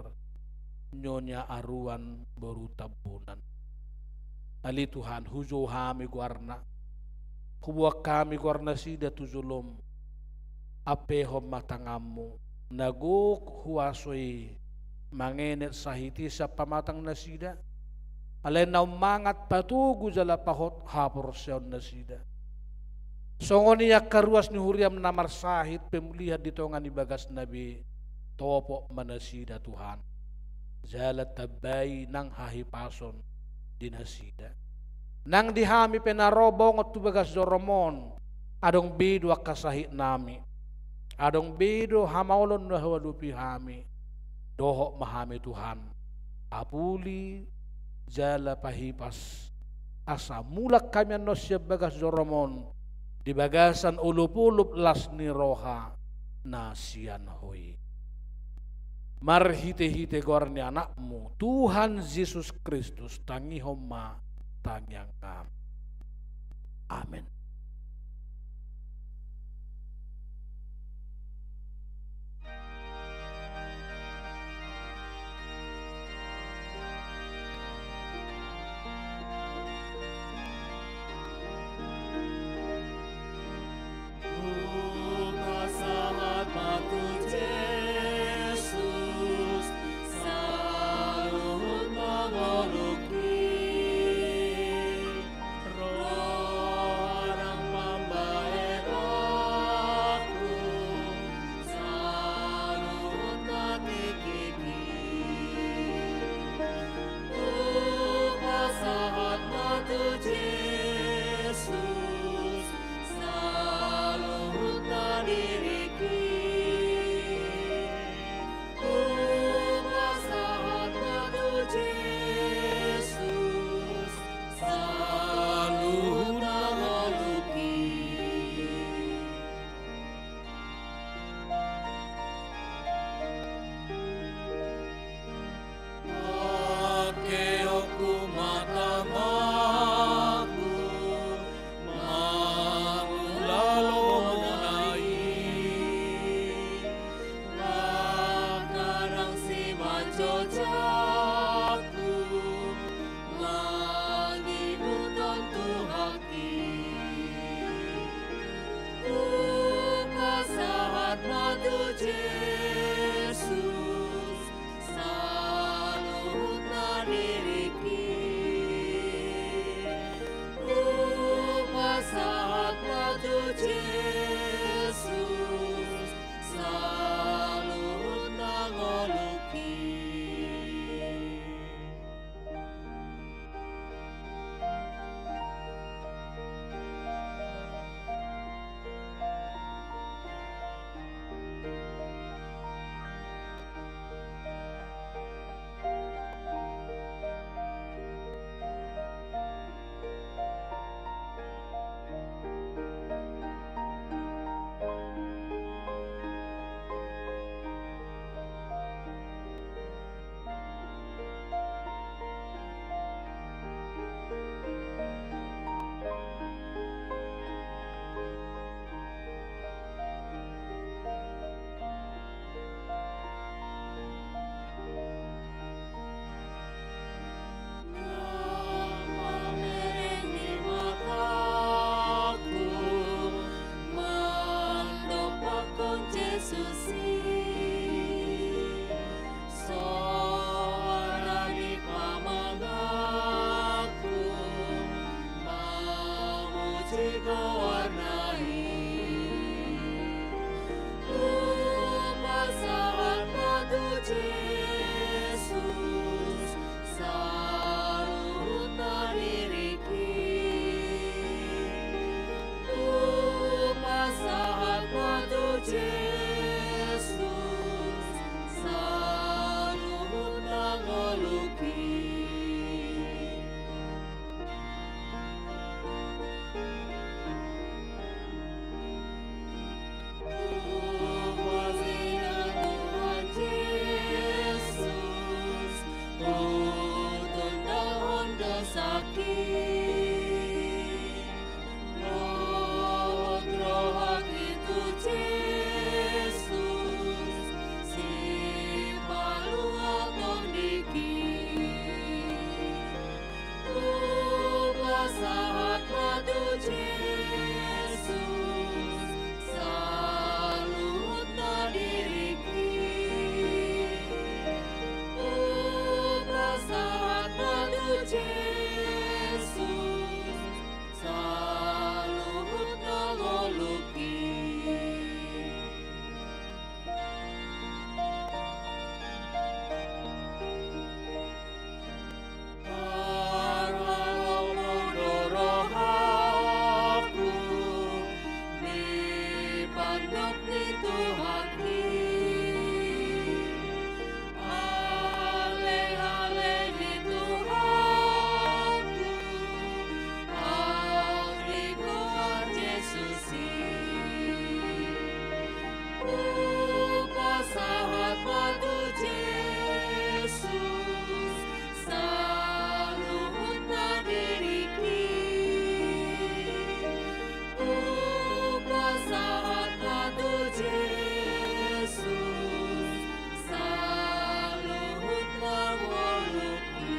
Nyonya Aruan boru Tambunan. Ale Tuhan, hujou hami goarna, huboan hami goar nasida tu jolom. Ampehon ma tanganmu na gok huaso i mangenet sahit i sian pamatang nasida. Alai na ummangat patogu jala pahot haporseaon nasida. Songon i angka ruas ni huriam na marsahit pemulihan di tonga ni bagasna be, topot ma nasida Tuhan. Jala tambai nang hahipason di nasida. Nang di hami pe na ro bongot tu bagas jorom on, adong be do angka sahit nami, adong be do hamaolon na huadopi hami. Dohot ma hami Tuhan, apuli jala pahipas, asa mulak hami annon sian bagas jorom on di bagasan olopolop las ni roha na sian Ho i. Marhitehite goar ni Anakmu Tuhan Jesus Kristus, tangihon ma tangiangnami. Amen. Ni Tuhan i, ale, ale ni Tuhanku, au di goar Jesus i. Hupasahat ma tu Jesus saluhut na dirik i. Hupasahat ma tu Jesus saluhut na ngolungku.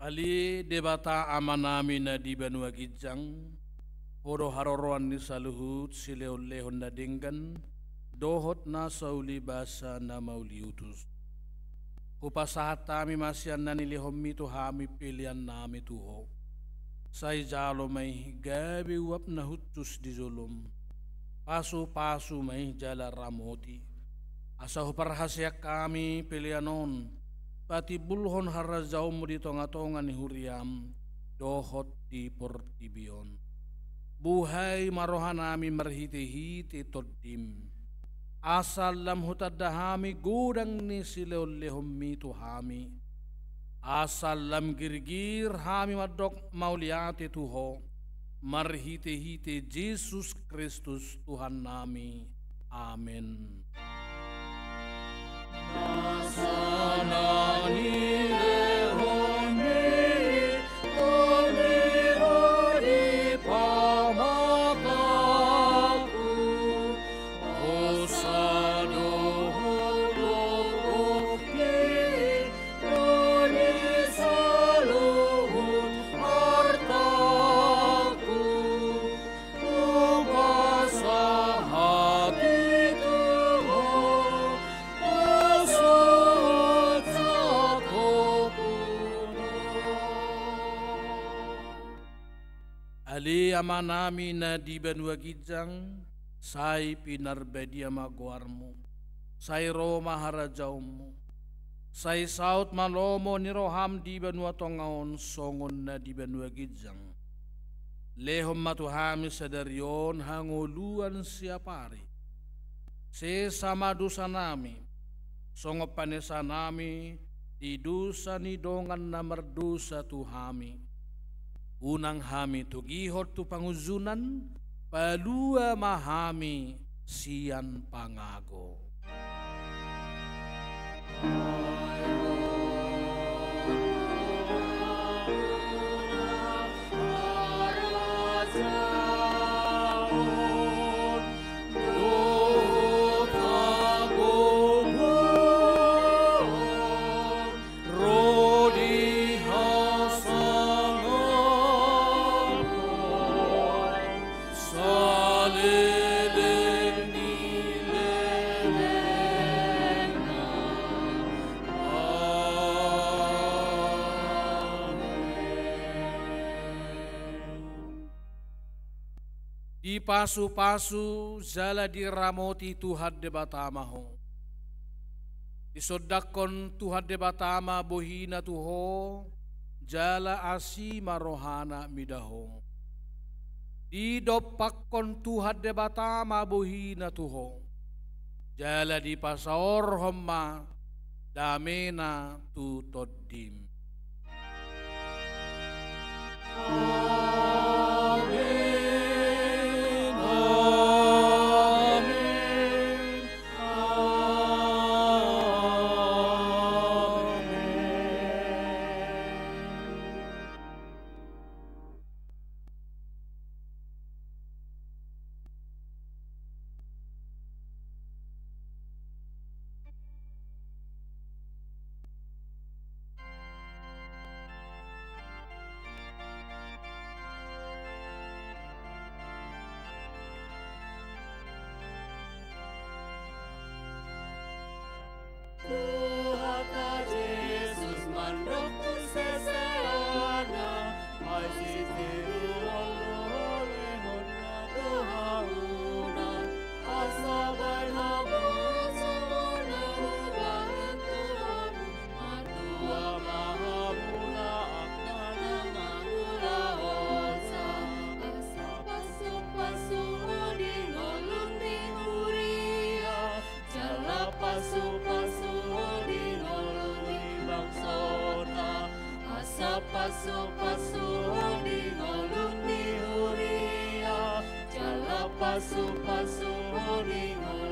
Ale Debata Amanami na di banua ginjang, Ho do haroroan ni saluhut silehonlehon na denggan dohot na sauli basa na mauliutus. Hupasahat hami ma sian na nilehonmi tu hami peleannami tu Ho. Sai jalo ma i gabe uap na hushus di jolom. Pasupasu ma i jala ramoti, asa huparhaseang hami pelean on patimbulhon harajaonmu di tongatonga ni huriam dohot di portibi on. Buhai ma rohanami marhitehite Tondim, asa lam hutanda hami godang ni silehonlehonmi tu hami, asa lam girgir hami mandok mauliate tu Ho, marhitehite Jesus Kristus Tuhannami. Amen. Ale Amanami na di banua ginjang, sai pinarbadia ma goarmu. Sai ro ma harajaonmu. Sai saut ma lomo ni roham di banua tonga on songon na di banua ginjang. Lehon ma tu hami sadari on hangoluan siapari. Sesa ma dosanami, songon panesanami di dosa ni dongan na mardosa tu hami. Unang hami togihon tu pangunjunan, palua ma hami sian pangago. Dipasupasu jala diramoti Tuhan Debata ma ho. Disondangkon Tuhan Debata ma bohina tu ho, jala asi ma rohana mida ho. Didompakkon Tuhan Debata ma bohina tu ho, jala dipasaorhon ma damena tu tondim. Amen, amen, amen. Pasu-pasu di ngolu ni huria, jala pasu-pasu di ngolu